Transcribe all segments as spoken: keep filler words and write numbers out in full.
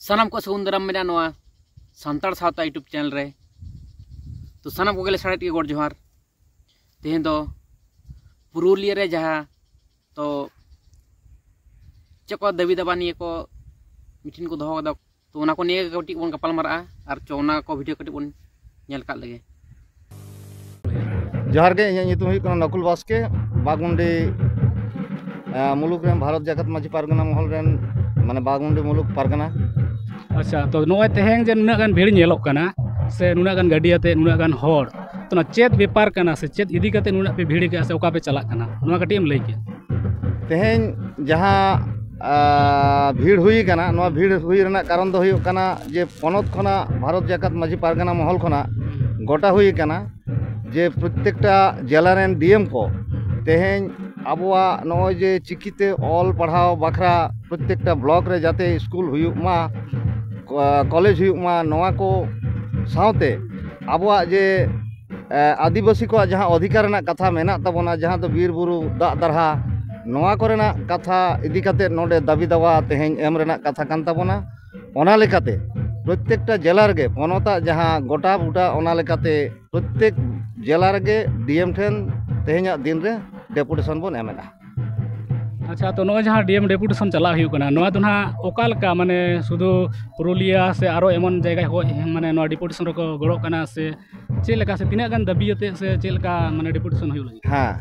ᱥᱟᱱᱟᱢ ᱠᱚ ᱥᱟᱹᱜᱩᱱ ᱫᱟᱨᱟᱢ ᱢᱮᱱᱟᱜᱼᱟ ᱱᱚᱣᱟ ᱥᱟᱱᱛᱟᱲ ᱥᱟᱶᱛᱟ YouTube ᱪᱮᱱᱮᱞ ᱨᱮ᱾ ᱛᱚ ᱥᱟᱱᱟᱢ ᱠᱚᱜᱮ ᱞᱮ ᱥᱟᱲᱮᱫ ᱜᱮ ᱜᱚᱰ ᱡᱚᱦᱟᱨ᱾ ᱛᱮᱦᱮᱧ ᱫᱚ ᱯᱩᱨᱩᱞᱤᱭᱟᱹ ᱨᱮ ᱡᱟᱦᱟᱸ ᱛᱚ ᱪᱮᱫ ᱠᱚ ᱫᱟᱹᱵᱤ ᱫᱟᱵᱟ ᱱᱤᱭᱟᱹ ᱠᱚ ᱢᱤᱴᱤᱝ ᱠᱚ ᱫᱚᱦᱚ ᱠᱟᱫᱟ, ᱛᱚ ᱚᱱᱟ ᱠᱚ ᱱᱤᱭᱟᱹ ᱜᱮ ᱠᱟᱹᱴᱤᱡ ᱵᱚᱱ ᱜᱟᱯᱟᱞ ᱢᱟᱨᱟᱜᱼᱟ᱾ ᱟᱨ ᱪᱚ ᱚᱱᱟ ᱠᱚ ᱵᱷᱤᱰᱤᱭᱳ ᱠᱟᱹᱴᱤᱡ ᱵᱚᱱ ᱧᱮᱞ ᱠᱟᱜ ᱞᱮᱜᱮ᱾ ᱡᱚᱦᱟᱨ ᱜᱮ, ᱤᱧᱟᱹᱜ ᱧᱩᱛᱩᱢ ᱦᱩᱭᱩᱜ ᱠᱟᱱᱟ ᱱᱚᱠᱩᱞ ᱵᱟᱥᱠᱮ, ᱵᱟᱜᱽᱢᱩᱱᱰᱤ ᱢᱩᱞᱩᱠ ᱨᱮᱱ, ᱵᱷᱟᱨᱚᱛ ᱡᱟᱠᱟᱛ ᱢᱟᱹᱡᱷᱤ ᱯᱟᱨᱜᱟᱱᱟ ᱢᱚᱦᱚᱞ ᱨᱮᱱ, ᱢᱟᱱᱮ ᱵᱟᱜᱽᱢᱩᱱᱰᱤ ᱢᱩᱞᱩᱠ ᱯᱟᱨᱜᱟᱱᱟ᱾ ᱟᱪᱪᱷᱟ, ᱛᱚ ᱱᱚᱜᱼᱚᱭ ᱛᱮᱦᱮᱧ ᱡᱮ ᱱᱩᱱᱟᱹᱜ ᱜᱟᱱ ᱵᱷᱤᱲ ᱧᱮᱞᱚᱜ ᱠᱟᱱᱟ, ᱥᱮ ᱱᱩᱱᱟᱹᱜ ᱜᱟᱱ ᱜᱟᱹᱰᱤ ᱟᱛᱮ ᱱᱩᱱᱟᱹᱜ ᱜᱟᱱ ᱦᱚᱲ, ᱛᱚ ᱚᱱᱟ ᱪᱮᱫ ᱵᱮᱯᱟᱨ ᱠᱟᱱᱟ, ᱥᱮ ᱪᱮᱫ ᱤᱫᱤ ᱠᱟᱛᱮ ᱱᱩᱱᱟᱹᱜ ᱯᱮ ᱵᱷᱤᱲ ᱠᱟᱜᱼᱟ, ᱥᱮ ᱚᱠᱟ ᱯᱮ ᱪᱟᱞᱟᱜ ᱠᱟᱱᱟ, ᱱᱚᱣᱟ ᱠᱟᱹᱴᱤᱡ ᱮᱢ ᱞᱟᱹᱭ ᱠᱮᱭᱟ? ᱛᱮᱦᱮᱧ ᱡᱟᱦᱟᱸ ᱵᱷᱤᱲ ᱦᱩᱭ ᱠᱟᱱᱟ, ᱱᱚᱣᱟ ᱵᱷᱤᱲ ᱦᱩᱭ ᱨᱮᱱᱟᱜ ᱠᱟᱨᱚᱱ ᱫᱚ ᱦᱩᱭᱩᱜ ᱠᱟᱱᱟ ᱡᱮ ᱯᱚᱱᱚᱛ ᱠᱷᱚᱱᱟᱜ, ᱵᱷᱟᱨᱚᱛ ᱡᱟᱠᱟᱛ ᱢᱟᱹᱡᱷᱤ ᱯᱟᱨᱜᱟᱱᱟ ᱢᱚᱦᱚᱞ ᱠᱷᱚᱱᱟᱜ ᱜᱚᱴᱟ ᱦᱩᱭ ᱠᱟᱱᱟ ᱡᱮ ᱯᱨᱚᱛᱮᱠᱴᱟ ᱡᱮᱞᱟ ᱨᱮᱱ ᱰᱤ ᱮᱢ ᱠᱚ ᱛᱮᱦᱮᱧ ᱟᱵᱚᱣᱟᱜ ᱱᱚᱜᱼᱚᱭ ᱡᱮ ᱪᱤᱠᱤᱛᱮ ᱚᱞ ᱯᱟᱲᱦᱟᱣ ᱵᱟᱠᱷᱨᱟ ᱯᱨᱚᱛᱮᱠᱴᱟ ᱵᱞᱚᱠ ᱨᱮ ᱡᱟᱛᱮ ᱥᱠᱩᱞ ᱦᱩᱭᱩᱜ ᱢᱟ, ᱠᱚᱞᱮᱡᱽ ᱦᱩᱭᱩᱜ ᱢᱟ, ᱱᱚᱣᱟ ᱠᱚ ᱥᱟᱶᱛᱮ ᱟᱵᱚᱣᱟᱜ ᱡᱮ ᱟᱹᱫᱤᱵᱟᱹᱥᱤ ᱠᱚᱣᱟᱜ ᱡᱟᱦᱟᱸ ᱚᱫᱷᱤᱠᱟᱨ ᱨᱮᱱᱟᱜ ᱠᱟᱛᱷᱟ ᱢᱮᱱᱟᱜ ᱛᱟᱵᱚᱱᱟ, ᱡᱟᱦᱟᱸ ᱫᱚ ᱵᱤᱨ ᱵᱩᱨᱩ, ᱫᱟᱜ ᱫᱟᱨᱦᱟ, ᱱᱚᱣᱟ ᱠᱚᱨᱮᱱᱟᱜ ᱠᱟᱛᱷᱟ ᱤᱫᱤ ᱠᱟᱛᱮ ᱱᱚᱰᱮ ᱫᱟᱹᱵᱤ ᱫᱟᱣᱟ ᱛᱮᱦᱮᱧ ᱮᱢ ᱨᱮᱱᱟᱜ ᱠᱟᱛᱷᱟ ᱠᱟᱱ ᱛᱟᱵᱚᱱᱟ᱾ ᱚᱱᱟ ᱞᱮᱠᱟᱛᱮ ᱯᱨᱚᱛᱮᱠᱴᱟ ᱡᱮᱞᱟ ᱨᱮᱜᱮ ᱯᱚᱱᱚᱛᱟᱜ ᱡᱟᱦᱟᱸ ᱜᱚᱴᱟ ᱵᱩᱴᱟ, ᱚᱱᱟ ᱞᱮᱠᱟᱛᱮ ᱯᱨᱚᱛᱮᱠ ᱡᱮᱞᱟ ᱨᱮᱜᱮ ᱰᱤ ᱮᱢ ᱴᱷᱮᱱ ᱛᱮᱦᱮᱧᱟᱜ ᱫᱤᱱ ᱨᱮ ᱰᱮᱯᱩᱴᱮᱥᱚᱱ ᱵᱚᱱ ᱮᱢ ᱮᱫᱟ᱾ ᱟᱪᱪᱷᱟ, ᱛᱚ ᱱᱚᱜᱼᱚᱭ ᱡᱟᱦᱟᱸ ᱰᱤ ᱮᱢ ᱰᱮᱯᱩᱴᱮᱥᱚᱱ ᱪᱟᱞᱟᱜ ᱦᱩᱭᱩᱜ ᱠᱟᱱᱟ, ᱱᱚᱣᱟ ᱫᱚ ᱱᱟᱦᱟᱜ ᱚᱠᱟ ᱞᱮᱠᱟ, ᱢᱟᱱᱮ ᱥᱩᱫᱷᱩ ᱯᱩᱨᱩᱞᱤᱭᱟᱹ ᱥᱮ ᱟᱨᱚ ᱮᱢᱚᱱ ᱡᱟᱭᱜᱟ ᱠᱷᱚᱱ ᱢᱟᱱᱮ ᱱᱚᱣᱟ ᱰᱮᱯᱩᱴᱮᱥᱚᱱ ᱨᱮᱠᱚ ᱜᱚᱲᱚᱜ ᱠᱟᱱᱟ, ᱥᱮ ᱪᱮᱫ ᱞᱮᱠᱟ, ᱥᱮ ᱛᱤᱱᱟᱹᱜ ᱜᱟᱱ ᱫᱟᱹᱵᱤ ᱟᱛᱮᱫ, ᱥᱮ ᱪᱮᱫ ᱞᱮᱠᱟ ᱢᱟᱱᱮ ᱰᱮᱯᱩᱴᱮᱥᱚᱱ ᱦᱩᱭᱩᱜ ᱞᱟᱹᱜᱤᱫ? ᱦᱮᱸ,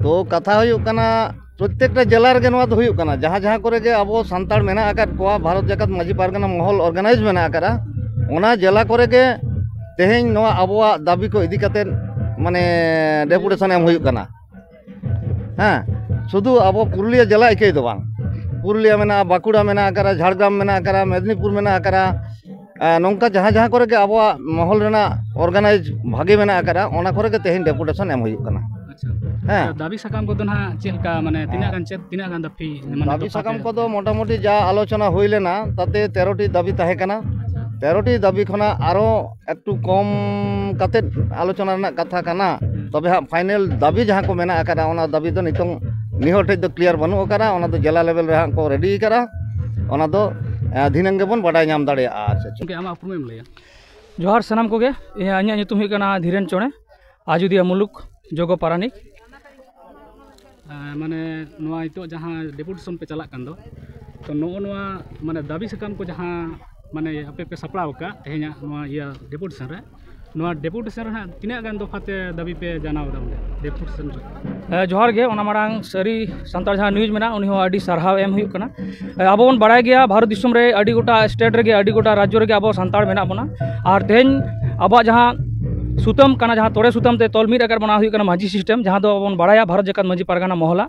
ᱛᱚ ᱠᱟᱛᱷᱟ ᱦᱩᱭᱩᱜ ᱠᱟᱱᱟ, ᱯᱨᱚᱛᱮᱠᱴᱟ ᱡᱮᱞᱟ ᱨᱮᱜᱮ ᱱᱚᱣᱟ ᱫᱚ ᱦᱩᱭᱩᱜ ᱠᱟᱱᱟ᱾ ᱡᱟᱦᱟᱸ ᱡᱟᱦᱟᱸ ᱠᱚᱨᱮ ᱜᱮ ᱟᱵᱚ ᱥᱟᱱᱛᱟᱲ ᱢᱮᱱᱟᱜ ᱟᱠᱟᱫ ᱠᱚᱣᱟ, ᱵᱷᱟᱨᱚᱛ ᱡᱟᱠᱟᱛ ᱢᱟᱹᱡᱷᱤ ᱯᱟᱨᱜᱟᱱᱟ ᱢᱚᱦᱚᱞ ᱚᱨᱜᱟᱱᱟᱭᱤᱡᱽ ᱢᱮᱱᱟᱜ ᱟᱠᱟᱫᱼᱟ, ᱚᱱᱟ ᱡᱮᱞᱟ ᱠᱚᱨᱮ ᱜᱮ ᱛᱮᱦᱮᱧ ᱱᱚᱣᱟ ᱟᱵᱚᱣᱟᱜ ᱫᱟᱹᱵᱤ ᱠᱚ ᱤᱫᱤ ᱠᱟᱛᱮᱫ ᱢᱟᱱᱮ ᱰᱮᱯᱩᱴᱮᱥᱚᱱ ᱮᱢ ᱦᱩᱭᱩᱜ ᱠᱟᱱᱟ᱾ ᱦᱮᱸ, ᱥᱩᱫᱷᱩ ᱟᱵᱚ ᱯᱩᱨᱩᱞᱤᱭᱟᱹ ᱡᱮᱞᱟ ᱤᱠᱟᱹᱭ ᱫᱚ ᱵᱟᱝ, ᱯᱩᱨᱩᱞᱤᱭᱟᱹ ᱢᱮᱱᱟᱜᱼᱟ, ᱵᱟᱸᱠᱩᱲᱟ ᱢᱮᱱᱟᱜ ᱟᱠᱟᱫᱼᱟ, ᱡᱷᱟᱲᱜᱨᱟᱢ ᱢᱮᱱᱟᱜ ᱟᱠᱟᱫᱼᱟ, ᱢᱮᱫᱽᱱᱤᱯᱩᱨ ᱢᱮᱱᱟᱜ ᱟᱠᱟᱫᱼᱟ, ᱟᱨ ᱱᱚᱝᱠᱟ ᱡᱟᱦᱟᱸ ᱡᱟᱦᱟᱸ ᱠᱚᱨᱮ ᱜᱮ ᱟᱵᱚᱣᱟᱜ ᱢᱚᱦᱚᱞ ᱨᱮᱱᱟᱜ ᱚᱨᱜᱟᱱᱟᱭᱤᱡᱽ ᱵᱷᱟᱜᱮ ᱢᱮᱱᱟᱜ ᱟᱠᱟᱫᱼᱟ, ᱚᱱᱟ ᱠᱚᱨᱮ ᱜᱮ ᱛᱮᱦᱮᱧ ᱰᱮᱯᱩᱴᱮᱥᱚᱱ ᱮᱢ ᱦᱩᱭᱩᱜ ᱠᱟᱱᱟ᱾ ᱟᱪᱪᱷᱟ᱾ ᱦᱮᱸ᱾ ᱟᱪᱪᱷᱟ, ᱫᱟᱹᱵᱤ ᱥᱟᱠᱟᱢ ᱠᱚᱫᱚ ᱱᱟᱦᱟᱜ ᱪᱮᱫ ᱞᱮᱠᱟ, ᱢᱟᱱᱮ ᱛᱤᱱᱟᱹᱜ ᱦᱮᱸ᱾ ᱜᱟᱱ, ᱪᱮᱫ, ᱛᱤᱱᱟᱹᱜ ᱜᱟᱱ ᱫᱟᱹᱵᱤ, ᱢᱟᱱᱮ ᱫᱟᱹᱵᱤ ᱫᱚᱯᱷᱟ ᱥᱟᱠᱟᱢ ᱛᱮ? ᱠᱚᱫᱚ ᱢᱚᱴᱟᱢᱩᱴᱤ ᱡᱟ ᱟᱞᱳᱪᱚᱱᱟ ᱦᱩᱭ ᱞᱮᱱᱟ, ᱛᱟᱛᱮ ᱛᱮᱨᱚᱴᱤ ᱫᱟᱹᱵᱤ ᱛᱟᱦᱮᱸ ᱠᱟᱱᱟ᱾ ᱟᱪᱪᱷᱟ᱾ ᱛᱮᱨᱚᱴᱤ ᱫᱟᱹᱵᱤ ᱠᱷᱚᱱᱟᱜ ᱟᱨᱚ ᱮᱠᱴᱩ ᱠᱚᱢ ᱠᱟᱛᱮᱫ ᱟᱞᱳᱪᱚᱱᱟ ᱨᱮᱱᱟᱜ ᱠᱟᱛᱷᱟ ᱠᱟᱱᱟ᱾ ᱦᱩᱸ᱾ ᱛᱚᱵᱮ ᱦᱟᱸᱜ ᱯᱷᱟᱭᱱᱮᱞ ᱫᱟᱹᱵᱤ ᱡᱟᱦᱟᱸ ᱠᱚ ᱢᱮᱱᱟᱜ ᱟᱠᱟᱫᱟ, ᱚᱱᱟ ᱫᱟᱹᱵᱤ ᱫᱚ ᱱᱤᱛᱚᱝ ᱱᱤᱦᱚᱲ ᱴᱷᱮᱡ ᱫᱚ ᱠᱞᱤᱭᱟᱨ ᱵᱟᱹᱱᱩᱜ ᱟᱠᱟᱫᱟ᱾ ᱚᱱᱟ ᱫᱚ ᱡᱮᱞᱟ ᱞᱮᱵᱮᱞ ᱨᱮ ᱦᱟᱸᱜ ᱠᱚ ᱨᱮᱰᱤ ᱟᱠᱟᱫᱟ᱾ ᱚᱱᱟ ᱫᱚ ᱫᱷᱤᱱᱟᱹᱝ ᱜᱮᱵᱚᱱ ᱵᱟᱰᱟᱭ ᱧᱟᱢ ᱫᱟᱲᱮᱭᱟᱜᱼᱟ᱾ ᱟᱨ ᱪᱮᱫ ᱪᱚᱝ᱾ ᱜᱚᱢᱠᱮ, ᱟᱢᱟᱜ ᱩᱯᱨᱩᱢ ᱮᱢ ᱞᱟᱹᱭᱟ? ᱡᱚᱦᱟᱨ ᱥᱟᱱᱟᱢ ᱠᱚᱜᱮ᱾ ᱤᱧᱟᱹᱜ ᱧᱩᱛᱩᱢ ᱦᱩᱭᱩᱜ ᱠᱟᱱᱟ ᱫᱷᱤᱨᱮᱱ ᱪᱚᱬᱮ, ᱟᱡᱳᱫᱤᱭᱟᱹ ᱢᱩᱞᱩᱠ ᱡᱚᱜᱚ ᱯᱟᱨᱟᱱᱤᱠ᱾ ᱢᱟᱱᱮ, ᱱᱚᱣᱟ ᱱᱤᱛᱚᱜ ᱡᱟᱦᱟᱸ ᱰᱮᱯᱩᱴᱮᱥᱚᱱ ᱯᱮ ᱪᱟᱞᱟᱜ ᱠᱟᱱ ᱫᱚ, ᱛᱚ ᱱᱚᱜᱼᱚ ᱱᱚᱣᱟ ᱢᱟᱱᱮ ᱫᱟᱹᱵᱤ ᱥᱟᱠᱟᱢ ᱠᱚ ᱡᱟᱦᱟᱸ ᱢᱟᱱᱮ ᱟᱯᱮ ᱯᱮ ᱥᱟᱯᱲᱟᱣ ᱟᱠᱟᱫ ᱛᱮᱦᱮᱧᱟᱜ ᱱᱚᱣᱟ ᱤᱭᱟᱹ ᱰᱮᱯᱩᱴᱮᱥᱚᱱ ᱨᱮ, ᱱᱚᱣᱟ ᱰᱮᱯᱩᱴᱮᱥᱚᱱ ᱨᱮ ᱦᱟᱸᱜ ᱛᱤᱱᱟᱹᱜ ᱜᱟᱱ ᱫᱚᱯᱷᱟ ᱛᱮ ᱫᱟᱹᱵᱤ ᱯᱮ ᱡᱟᱱᱟᱣ ᱮᱫᱟ ᱚᱸᱰᱮ ᱰᱮᱯᱩᱴᱮᱥᱚᱱ ᱨᱮ? ᱦᱮᱸ, ᱡᱚᱦᱟᱨ ᱜᱮ᱾ ᱚᱱᱟ ᱢᱟᱲᱟᱝ ᱥᱟᱹᱨᱤ ᱥᱟᱱᱛᱟᱲ ᱡᱟᱦᱟᱸ ᱱᱤᱭᱩᱡᱽ ᱢᱮᱱᱟᱜᱼᱟ, ᱩᱱᱤ ᱦᱚᱸ ᱟᱹᱰᱤ ᱥᱟᱨᱦᱟᱣ ᱮᱢ ᱦᱩᱭᱩᱜ ᱠᱟᱱᱟ᱾ ᱟᱵᱚ ᱵᱚᱱ ᱵᱟᱲᱟᱭ ᱜᱮᱭᱟ, ᱵᱷᱟᱨᱚᱛ ᱫᱤᱥᱚᱢ ᱨᱮ ᱟᱹᱰᱤ ᱜᱚᱴᱟ ᱥᱴᱮᱴ ᱨᱮᱜᱮ, ᱟᱹᱰᱤ ᱜᱚᱴᱟ ᱨᱟᱡᱽᱡᱚ ᱨᱮᱜᱮ ᱟᱵᱚ ᱥᱟᱱᱛᱟᱲ ᱢᱮᱱᱟᱜ ᱵᱚᱱᱟ᱾ ᱟᱨ ᱛᱮᱦᱮᱧ ᱟᱵᱚᱣᱟᱜ ᱡᱟᱦᱟᱸ ᱥᱩᱛᱟᱹᱢ ᱠᱟᱱᱟ, ᱡᱟᱦᱟᱸ ᱛᱚᱲᱮ ᱥᱩᱛᱟᱹᱢ ᱛᱮ ᱛᱚᱞ ᱢᱤᱫ ᱟᱠᱟᱫ ᱵᱚᱱᱟ, ᱦᱩᱭᱩᱜ ᱠᱟᱱᱟ ᱢᱟᱹᱡᱷᱤ ᱥᱤᱥᱴᱮᱢ, ᱡᱟᱦᱟᱸ ᱫᱚ ᱵᱚᱱ ᱵᱟᱲᱟᱭᱟ ᱵᱷᱟᱨᱚᱛ ᱡᱟᱠᱟᱛ ᱢᱟᱹᱡᱷᱤ ᱯᱟᱨᱜᱟᱱᱟ ᱢᱚᱦᱚᱞᱟ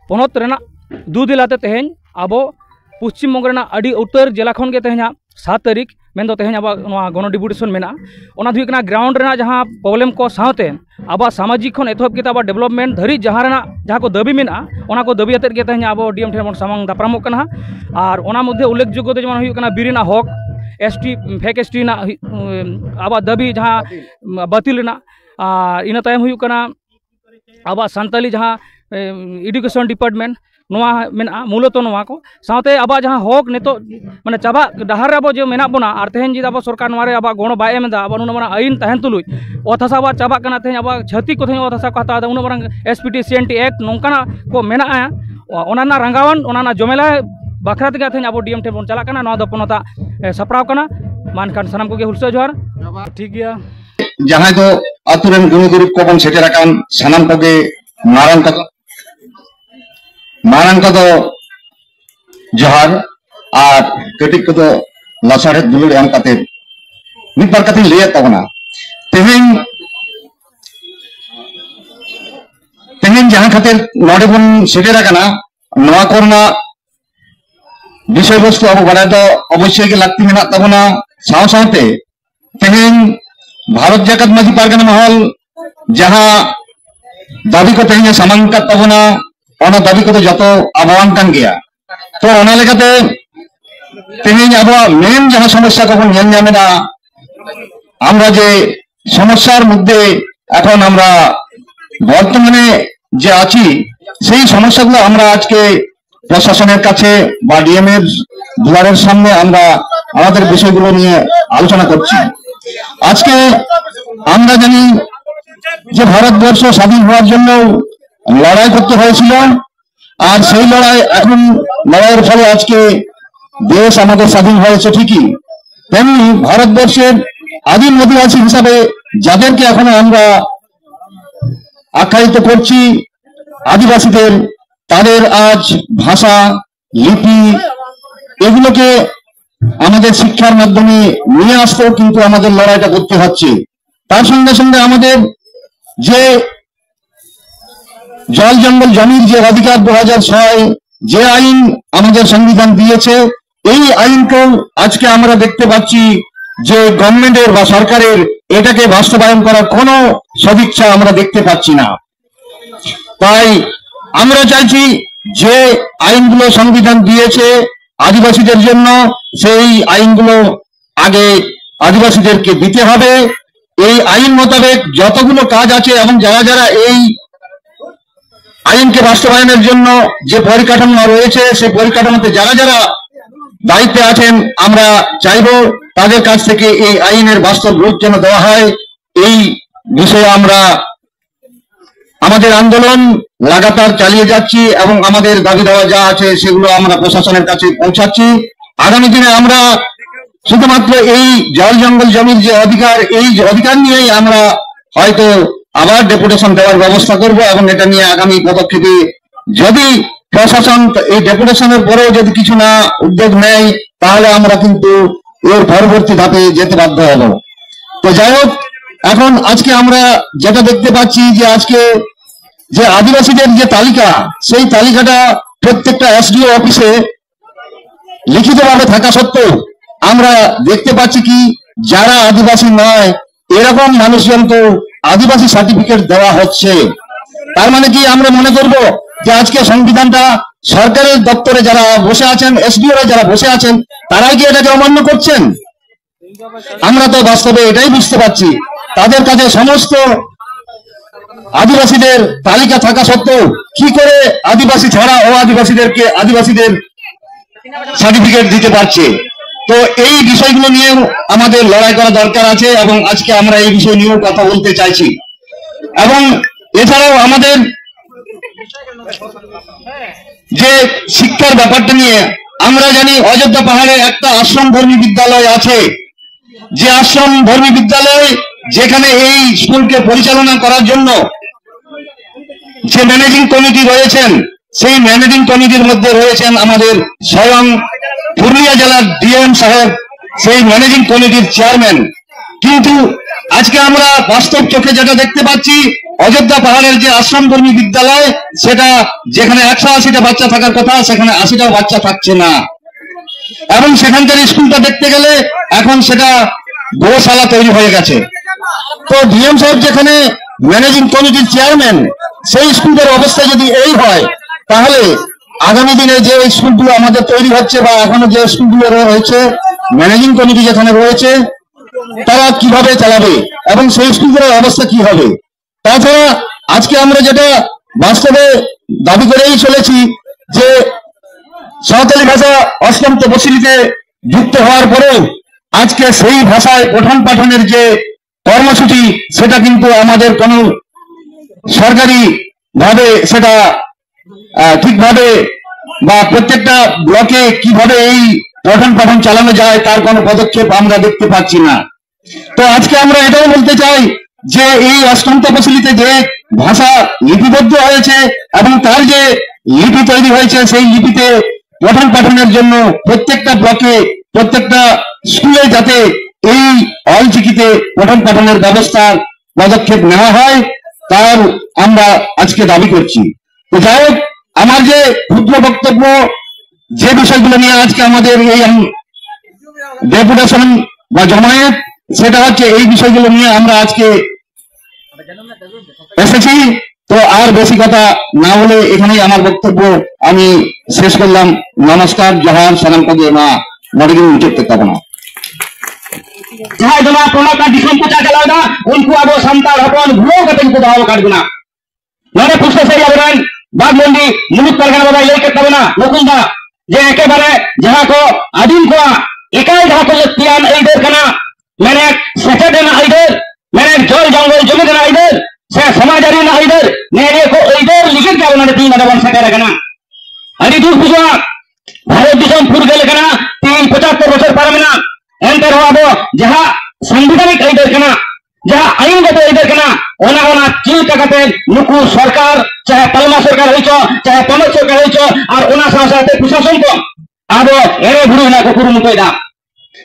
ᱯᱚᱱᱚᱛ ᱨᱮᱱᱟᱜ ᱫᱩ ᱫᱮᱞᱟᱛᱮ ᱛᱮᱦᱮᱧ ᱟᱵᱚ ᱯᱚᱥᱪᱤᱢ ᱵᱚᱝᱜᱚ ᱨᱮᱱᱟᱜ ᱟᱹᱰᱤ ᱩᱛᱟᱹᱨ ᱡᱮᱞᱟ ᱠᱷᱚᱱ ᱜᱮ ᱛᱮᱦᱮᱧᱟᱜ ᱥᱟᱛ ᱛᱟᱹᱨᱤᱠᱷ ᱢᱮᱱᱫᱚ ᱛᱮᱦᱮᱧ ᱟᱵᱚᱣᱟᱜ ᱱᱚᱣᱟ ᱜᱚᱱᱚ ᱰᱮᱯᱩᱴᱮᱥᱚᱱ ᱢᱮᱱᱟᱜᱼᱟ᱾ ᱚᱱᱟ ᱫᱚ ᱦᱩᱭᱩᱜ ᱠᱟᱱᱟ ᱜᱨᱟᱣᱩᱱᱰ ᱨᱮᱱᱟᱜ ᱡᱟᱦᱟᱸ ᱯᱨᱚᱵᱞᱮᱢ ᱠᱚ ᱥᱟᱶᱛᱮ ᱟᱵᱚᱣᱟᱜ ᱥᱟᱢᱟᱡᱤᱠ ᱠᱷᱚᱱ ᱮᱛᱚᱦᱚᱵ ᱠᱟᱛᱮ ᱟᱵᱚᱣᱟᱜ ᱰᱮᱵᱷᱞᱚᱯᱢᱮᱱᱴ ᱫᱷᱟᱹᱨᱤᱡ ᱡᱟᱦᱟᱸ ᱨᱮᱱᱟᱜ ᱡᱟᱦᱟᱸ ᱠᱚ ᱫᱟᱹᱵᱤ ᱢᱮᱱᱟᱜᱼᱟ, ᱚᱱᱟ ᱠᱚ ᱫᱟᱹᱵᱤ ᱟᱛᱮᱫ ᱜᱮ ᱛᱮᱦᱮᱧ ᱟᱵᱚ ᱰᱤ ᱮᱢ ᱴᱷᱮᱱ ᱵᱚᱱ ᱥᱟᱢᱟᱝ ᱫᱟᱯᱨᱟᱢᱚᱜ ᱠᱟᱱᱟ ᱦᱟᱸᱜ᱾ ᱟᱨ ᱚᱱᱟ ᱢᱚᱫᱽᱫᱷᱮ ᱩᱞᱞᱮᱠᱷᱡᱳᱜᱽᱜᱚ ᱫᱚ ᱡᱮᱢᱚᱱ ᱦᱩᱭᱩᱜ ᱠᱟᱱᱟ ᱵᱤᱨ ᱨᱮᱱᱟᱜ ᱦᱚᱠ, S T, fake S T ᱨᱮᱱᱟᱜ ᱦᱩᱭᱩᱜ, ᱩᱢ, ᱟᱵᱚᱣᱟᱜ ᱫᱟᱹᱵᱤ ᱡᱟᱦᱟᱸ ᱵᱟᱹᱛᱤᱞ ᱨᱮᱱᱟᱜ, ᱟᱨ ᱤᱱᱟᱹ ᱛᱟᱭᱚᱢ ᱦᱩᱭᱩᱜ ᱠᱟᱱᱟ ᱟᱵᱚᱣᱟᱜ ᱥᱟᱱᱛᱟᱞᱤ ᱡᱟᱦᱟᱸ, ᱮ, ᱮᱰᱩᱠᱮᱥᱚᱱ ᱰᱤᱯᱟᱨᱴᱢᱮᱱᱴ, ᱱᱚᱣᱟ ᱢᱮᱱᱟᱜᱼᱟ, ᱢᱩᱞᱚᱛᱚ ᱱᱚᱣᱟ ᱠᱚ᱾ ᱥᱟᱶᱛᱮ ᱟᱵᱚᱣᱟᱜ ᱡᱟᱦᱟᱸ ᱦᱚᱠ ᱱᱤᱛᱚᱜ ᱢᱟᱱᱮ ᱪᱟᱵᱟᱜ ᱰᱟᱦᱟᱨ ᱨᱮ ᱟᱵᱚ ᱡᱮ ᱢᱮᱱᱟᱜ ᱵᱚᱱᱟ, ᱟᱨ ᱛᱮᱦᱮᱧ ᱡᱩᱫᱤ ᱟᱵᱚ ᱥᱚᱨᱠᱟᱨ ᱱᱚᱣᱟ ᱨᱮ ᱟᱵᱚᱣᱟᱜ ᱜᱚᱲᱚ ᱵᱟᱭ ᱮᱢ ᱮᱫᱟ, ᱟᱵᱚᱣᱟᱜ ᱱᱩᱱᱟᱹᱜ ᱢᱟᱨᱟᱝ ᱟᱹᱭᱤᱱ ᱛᱟᱦᱮᱱ ᱛᱩᱞᱩᱡ ᱚᱛ ᱦᱟᱥᱟ ᱟᱵᱚᱣᱟᱜ ᱪᱟᱵᱟᱜ ᱠᱟᱱᱟ, ᱛᱮᱦᱮᱧ ᱟᱵᱚᱣᱟᱜ ᱪᱷᱟᱹᱛᱤᱠ ᱠᱚ ᱛᱮᱦᱮᱧ ᱚᱛ ᱦᱟᱥᱟ ᱠᱚ ᱦᱟᱛᱟᱣ ᱮᱫᱟ, ᱩᱱᱟᱹᱜ ᱢᱟᱨᱟᱝ S P T C N T act ᱱᱚᱝᱠᱟᱱᱟᱜ ᱠᱚ ᱢᱮᱱᱟᱜᱼᱟ, ᱚᱱᱟ ᱨᱮᱱᱟᱜ ᱨᱟᱸᱜᱟᱣᱟᱱ, ᱚᱱᱟ ᱨᱮᱱᱟᱜ ᱡᱚᱢᱮᱞᱟ ᱵᱟᱠᱷᱨᱟ ᱛᱮᱜᱮ ᱛᱮᱦᱮᱧ ᱟᱵᱚ ᱰᱤ ᱮᱢ ᱴᱷᱮᱱ ᱵᱚᱱ ᱪᱟᱞᱟᱜ ᱠᱟᱱᱟ᱾ ᱱᱚᱣᱟ ᱫᱚ ᱯᱚᱱᱚᱛᱟᱜ, ᱮ, ᱥᱟᱯᱲᱟᱣ ᱠᱟᱱᱟ᱾ ᱢᱟ ᱮᱱᱠᱷᱟᱱ ᱥᱟᱱᱟᱢ ᱠᱚᱜᱮ ᱦᱩᱞᱥᱟᱹᱭ ᱡᱚᱦᱟᱨ᱾ ᱴᱷᱤᱠ ᱜᱮᱭᱟ᱾ ᱡᱟᱦᱟᱸᱭ ᱫᱚ ᱟᱛᱳ ᱨᱮᱱ ᱜᱩᱱᱤ ᱜᱩᱨᱤᱵ ᱠᱚᱵᱚᱱ ᱥᱮᱴᱮᱨ ᱟᱠᱟᱱ ᱥᱟᱱᱟᱢ ᱠᱚᱜᱮ ᱢᱟᱨᱟᱝ ᱠᱚᱫᱚ, ᱢᱟᱨᱟᱝ ᱠᱚᱫᱚ ᱡᱚᱦᱟᱨ, ᱟᱨ ᱠᱟᱹᱴᱤᱡ ᱠᱚᱫᱚ ᱞᱟᱥᱟᱲᱦᱮᱫ ᱫᱩᱞᱟᱹᱲ ᱮᱢ ᱠᱟᱛᱮ ᱢᱤᱫ ᱵᱟᱨ ᱠᱟᱛᱷᱟᱧ ᱞᱟᱹᱭᱮᱫ ᱛᱟᱵᱚᱱᱟ᱾ ᱛᱮᱦᱮᱧ, ᱛᱮᱦᱮᱧ ᱡᱟᱦᱟᱸ ᱠᱷᱟᱹᱛᱤᱨ ᱱᱚᱰᱮ ᱵᱚᱱ ᱥᱮᱴᱮᱨ ᱟᱠᱟᱱᱟ, ᱱᱚᱣᱟ ᱠᱚᱨᱮᱱᱟᱜ ᱵᱤᱥᱚᱭ ᱵᱚᱥᱛᱩ ᱟᱵᱚ ᱵᱟᱲᱟᱭ ᱫᱚ ᱚᱵᱚᱥᱥᱳᱭ ᱜᱮ ᱞᱟᱹᱠᱛᱤ ᱢᱮᱱᱟᱜ ᱛᱟᱵᱚᱱᱟ᱾ ᱥᱟᱶ ᱥᱟᱶᱛᱮ ᱛᱮᱦᱮᱧ ᱵᱷᱟᱨᱚᱛ ᱡᱟᱠᱟᱛ ᱢᱟᱹᱡᱷᱤ ᱯᱟᱨᱜᱟᱱᱟ ᱢᱚᱦᱚᱞ ᱡᱟᱦᱟᱸ ᱫᱟᱹᱵᱤ ᱠᱚ ᱛᱮᱦᱮᱧ ᱮ ᱥᱟᱢᱟᱝ ᱟᱠᱟᱫ ᱛᱟᱵᱚᱱᱟ, ᱚᱱᱟ ᱫᱟᱹᱵᱤ ᱠᱚᱫᱚ ᱡᱚᱛᱚ ᱟᱵᱚᱣᱟᱱ ᱠᱟᱱ ᱜᱮᱭᱟ᱾ ᱛᱚ, ᱚᱱᱟ ᱞᱮᱠᱟᱛᱮ ᱛᱮᱦᱮᱧ ᱟᱵᱚᱣᱟᱜ ᱢᱮᱱ ᱡᱟᱦᱟᱸ ᱥᱚᱢᱚᱥᱥᱟ ᱠᱚᱵᱚᱱ ᱧᱮᱞ ᱧᱟᱢ ᱮᱫᱟ, আমরা যে সমস্যার মধ্যে এখন আমরা বর্তমানে যে আছি, সেই সমস্যাগুলো আমরা আজকে প্রশাসনের কাছে বা ডিএম এর দুয়ারের সামনে আমরা আমাদের বিষয়গুলো নিয়ে আলোচনা করছি। আজকে আমরা জানি যে ভারতবর্ষ স্বাধীন হওয়ার জন্য লড়াই করতে হয়েছিল, আর সেই লড়াই এখন, লড়াইয়ের ফলে আজকে দেশ আমাদের স্বাধীন হয়েছে ঠিকই, তেমনি ভারতবর্ষের আদিম অধিবাসী হিসাবে যাদেরকে এখনো আমরা আখ্যায়িত করছি, আদিবাসীদের, তাদের আজ ভাষা, লিপি, এগুলোকে আমাদের শিক্ষার মাধ্যমে নিয়ে আসতেও কিন্তু আমাদের লড়াইটা করতে হচ্ছে। তার সঙ্গে সঙ্গে আমাদের যে জল জঙ্গল জমির যে অধিকার দু হাজার ছয়, যে আইন আমাদের সংবিধান দিয়েছে, এই আইনকেও আজকে আমরা দেখতে পাচ্ছি যে গভর্নমেন্টের বা সরকারের এটাকে বাস্তবায়ন করার কোনো সদিচ্ছা আমরা দেখতে পাচ্ছি না। তাই আমরা চাইছি যে আইনগুলো সংবিধান দিয়েছে আদিবাসীদের জন্য, সেই আইনগুলো আগে আদিবাসীদেরকে দিতে হবে। এই আইন মোতাবেক যতগুলো কাজ আছে এবং যারা যারা এই আইনকে বাস্তবায়নের জন্য যে পরিকাঠামো রয়েছে, সেই পরিকাঠামোতে যারা যারা দায়িত্বে আছেন, আমরা চাইব তাদের কাছ থেকে এই আইনের বাস্তব রূপ যেন দেওয়া হয়। এই বিষয়ে আমরা আমাদের আন্দোলন লাগাতার চালিয়ে যাচ্ছি এবং আমাদের দাবি দাওয়া যা আছে সেগুলো আমরা প্রশাসনের কাছে পৌঁছাচ্ছি। আগামী দিনে আমরা শুধুমাত্র এই জল জঙ্গল জমির যে অধিকার, এই যে অধিকার নিয়েই আমরা হয়তো আবার ডেপুটেশন দেওয়ার ব্যবস্থা করব এবং এটা নিয়ে আগামী পদক্ষেপে যদি প্রশাসন এই ডেপুটেশনের পরেও যদি কিছু না উদ্যোগ নেয়, তাহলে আমরা কিন্তু এর পরবর্তী ধাপে যেতে বাধ্য হব। তো যাই হোক, এখন আজকে আমরা যেটা দেখতে পাচ্ছি যে আজকে যে আদিবাসীদের যে তালিকা, সেই তালিকাটা প্রত্যেকটা এসডিও অফিসে লিখিতভাবে থাকা সত্ত্বেও আমরা দেখতে পাচ্ছি কি, যারা আদিবাসী নয় এরকম মানুষজনকে আদিবাসী সার্টিফিকেট দেওয়া হচ্ছে। তার মানে কি আমরা মনে করব যে আজকে সংবিধানটা সরকারের দপ্তরে যারা বসে আছেন, এসডিওরা যারা বসে আছেন, তারাই কি এটাকে অমান্য করছেন? আমরা তো বাস্তবে এটাই বুঝতে পারছি, তাদের কাছে সমস্ত আদিবাসীদের তালিকা থাকা সত্ত্বেও কি করে আদিবাসী ছাড়া অ আদিবাসীদেরকে আদিবাসীদের সার্টিফিকেট দিতে পারছে? তো এই বিষয়গুলো নিয়েও আমাদের লড়াই করা দরকার আছে এবং আজকে আমরা এই বিষয় নিয়েও কথা বলতে চাইছি। এবং এছাড়াও আমাদের যে শিক্ষার ব্যাপারটা নিয়ে আমরা জানি অযোধ্যা পাহাড়ে একটা আশ্রম ধর্মী বিদ্যালয় আছে, যে আশ্রম ধর্মী বিদ্যালয় যেখানে এই স্কুলকে পরিচালনা করার জন্য যে ম্যানেজিং কমিটি রয়েছেন, সেই ম্যানেজিং কমিটির মধ্যে রয়েছেন আমাদের স্বয়ং পুরুলিয়া জেলার ডিএম সাহেব, সেই ম্যানেজিং কমিটির চেয়ারম্যান। কিন্তু আজকে আমরা বাস্তব চোখে যেটা দেখতে পাচ্ছি, অযোধ্যা পাহাড়ের যে আশ্রম ধর্মী বিদ্যালয়, সেটা যেখানে একশো আশিটা বাচ্চা থাকার কথা, সেখানে আশিটাও বাচ্চা থাকছে না। এবং সেখানকার স্কুলটা দেখতে গেলে এখন সেটা গোশালা তৈরি হয়ে গেছে। তো ডিএম সাহেব যেখানে ম্যানেজিং কমিটির চেয়ারম্যান, সেই স্কুলটার অবস্থা যদি এই হয়, তাহলে আগামী দিনে যে স্কুলগুলো আমাদের তৈরি হচ্ছে বা এখনো যে স্কুলগুলো রয়েছে, ম্যানেজিং কমিটি যেখানে রয়েছে, তারা কিভাবে চালাবে এবং সেই স্কুলগুলোর অবস্থা কি হবে? তাছাড়া আজকে আমরা যেটা বাস্তবে দাবি করেই চলেছি যে সাঁওতালি ভাষা অষ্টম তপশিলিতে যুক্ত হওয়ার পরেও আজকে সেই ভাষায় পঠন পাঠনের যে কর্মসূচি, সেটা কিন্তু আমাদের কোনো সরকারি ভাবে সেটা আহ, ঠিকভাবে বা প্রত্যেকটা ব্লকে কিভাবে এই পঠন পাঠন চালানো যায়, তার কোনো পদক্ষেপ আমরা দেখতে পাচ্ছি না। তো আজকে আমরা এটাও বলতে চাই যে এই অষ্টম তপশিলিতে যে ভাষা লিপিবদ্ধ হয়েছে এবং তার যে লিপি তৈরি হয়েছে, সেই লিপিতে পঠন পাঠনের জন্য প্রত্যেকটা ব্লকে, প্রত্যেকটা স্কুলে যাতে এই অলচিকিতে পঠন পাঠনের ব্যবস্থার পদক্ষেপ নেওয়া হয়, তার আমরা আজকে দাবি করছি। তো যাই হোক, আমার যে ক্ষুদ্র বক্তব্য, যে বিষয়গুলো নিয়ে আজকে আমাদের এই ডেপুটেশন বা জমায়েত, সেটা হচ্ছে এই বিষয়গুলো নিয়ে আমরা আজকে এসেছি। তো আর বেশি কথা না বলে এখানেই আমার বক্তব্য আমি শেষ করলাম। নমস্কার, জোহার, সালাম করিয়ে মা মর্গিন উচিত কামনা। ᱡᱟᱦᱟᱸᱭ ᱫᱚ ᱱᱚᱣᱟ ᱯᱚᱱᱚᱛ ᱟᱨ ᱫᱤᱥᱚᱢ ᱠᱚ ᱪᱟᱪᱟᱞᱟᱣ ᱮᱫᱟ, ᱩᱱᱠᱩ ᱟᱵᱚ ᱥᱟᱱᱛᱟᱲ ᱦᱚᱯᱚᱱ ᱵᱷᱩᱞᱟᱹᱣ ᱠᱟᱛᱮ ᱜᱮᱠᱚ ᱫᱚᱦᱚ ᱟᱠᱟᱫ ᱵᱚᱱᱟ᱾ ᱱᱚᱰᱮ ᱯᱩᱥᱴᱟᱹᱣ ᱥᱟᱹᱦᱤᱡ ᱟᱵᱚᱨᱮᱱ ᱵᱟᱜᱽᱢᱩᱱᱰᱤ ᱢᱩᱞᱩᱠ ᱯᱟᱨᱜᱟᱱᱟ ᱵᱟᱵᱟᱭ ᱞᱟᱹᱭ ᱠᱮᱫ ᱛᱟᱵᱚᱱᱟ, ᱢᱩᱠᱩᱞ ᱫᱟ, ᱡᱮ ᱮᱠᱮᱵᱟᱨᱮ ᱡᱟᱦᱟᱸ ᱠᱚ ᱟᱹᱫᱤᱢ ᱠᱚᱣᱟᱜ ᱮᱠᱟᱞ ᱡᱟᱦᱟᱸ ᱠᱚ ᱞᱟᱹᱠᱛᱤᱭᱟᱱ ᱟᱹᱭᱫᱟᱹᱨ ᱠᱟᱱᱟ, ᱢᱮᱱᱮᱫ ᱥᱮᱪᱮᱫ ᱨᱮᱱᱟᱜ ᱟᱹᱭᱫᱟᱹᱨ, ᱢᱮᱱᱮᱫ ᱡᱚᱞ ᱡᱚᱝᱜᱚᱞ ᱡᱚᱢᱤ ᱨᱮᱱᱟᱜ ᱟᱹᱭᱫᱟᱹᱨ, ᱥᱮ ᱥᱚᱢᱟᱡᱽ ᱟᱹᱨᱤ ᱨᱮᱱᱟᱜ ᱟᱹᱭᱫᱟᱹᱨ, ᱱᱮᱜᱼᱮ ᱱᱤᱭᱟᱹ ᱠᱚ ᱟᱹᱭᱫᱟᱹᱨ ᱞᱟᱹᱜᱤᱫ ᱜᱮ ᱟᱵᱚ ᱱᱚᱰᱮ ᱛᱮᱦᱮᱧ ᱱᱚᱰᱮ ᱵᱚᱱ ᱥᱮᱴᱮᱨ ᱟᱠᱟᱱᱟ᱾ ᱟᱹᱰᱤ ᱫᱩᱠ ᱵᱩᱡᱷᱟᱹᱜᱼᱟ, ᱵᱷᱟᱨᱚᱛ ᱫᱤᱥᱚᱢ ᱯᱷᱩᱨᱜᱟᱹᱞ ᱟᱠᱟᱱᱟ, ᱛᱮᱦᱮᱧ ᱯᱚᱸᱪᱟᱛᱛᱚᱨ ᱵᱚᱪᱷᱚᱨ ᱯᱟᱨᱚᱢᱮᱱᱟ, ᱮᱱᱛᱮ ᱨᱮᱦᱚᱸ ᱟᱵᱚ ᱡᱟᱦᱟᱸ ᱥᱟᱝᱵᱤᱫᱷᱟᱱᱤᱠ ᱟᱹᱭᱫᱟᱹᱨ ᱠᱟᱱᱟ, ᱡᱟᱦᱟᱸ ᱟᱹᱭᱤᱱ ᱜᱚᱛᱚ ᱟᱹᱭᱫᱟᱹᱨ ᱠᱟᱱᱟ, ᱚᱱᱟ, ᱚᱱᱟ ᱪᱤᱱᱛᱟ ᱠᱟᱛᱮ ᱱᱩᱠᱩ ᱥᱚᱨᱠᱟᱨ, ᱪᱟᱦᱮ ᱛᱟᱞᱢᱟ ᱥᱚᱨᱠᱟᱨ ᱦᱩᱭ ᱪᱚ, ᱪᱟᱦᱮ ᱯᱚᱱᱚᱛ ᱥᱚᱨᱠᱟᱨ ᱦᱩᱭ ᱪᱚ, ᱟᱨ ᱚᱱᱟ ᱥᱟᱶ ᱥᱟᱶᱛᱮ ᱯᱨᱚᱥᱟᱥᱚᱱ ᱠᱚ ᱟᱵᱚ ᱮᱲᱮ ᱵᱷᱩᱲᱩ ᱨᱮᱱᱟᱜ ᱠᱚ ᱠᱩᱨᱩᱢᱩᱴᱩᱭᱮᱫᱟ᱾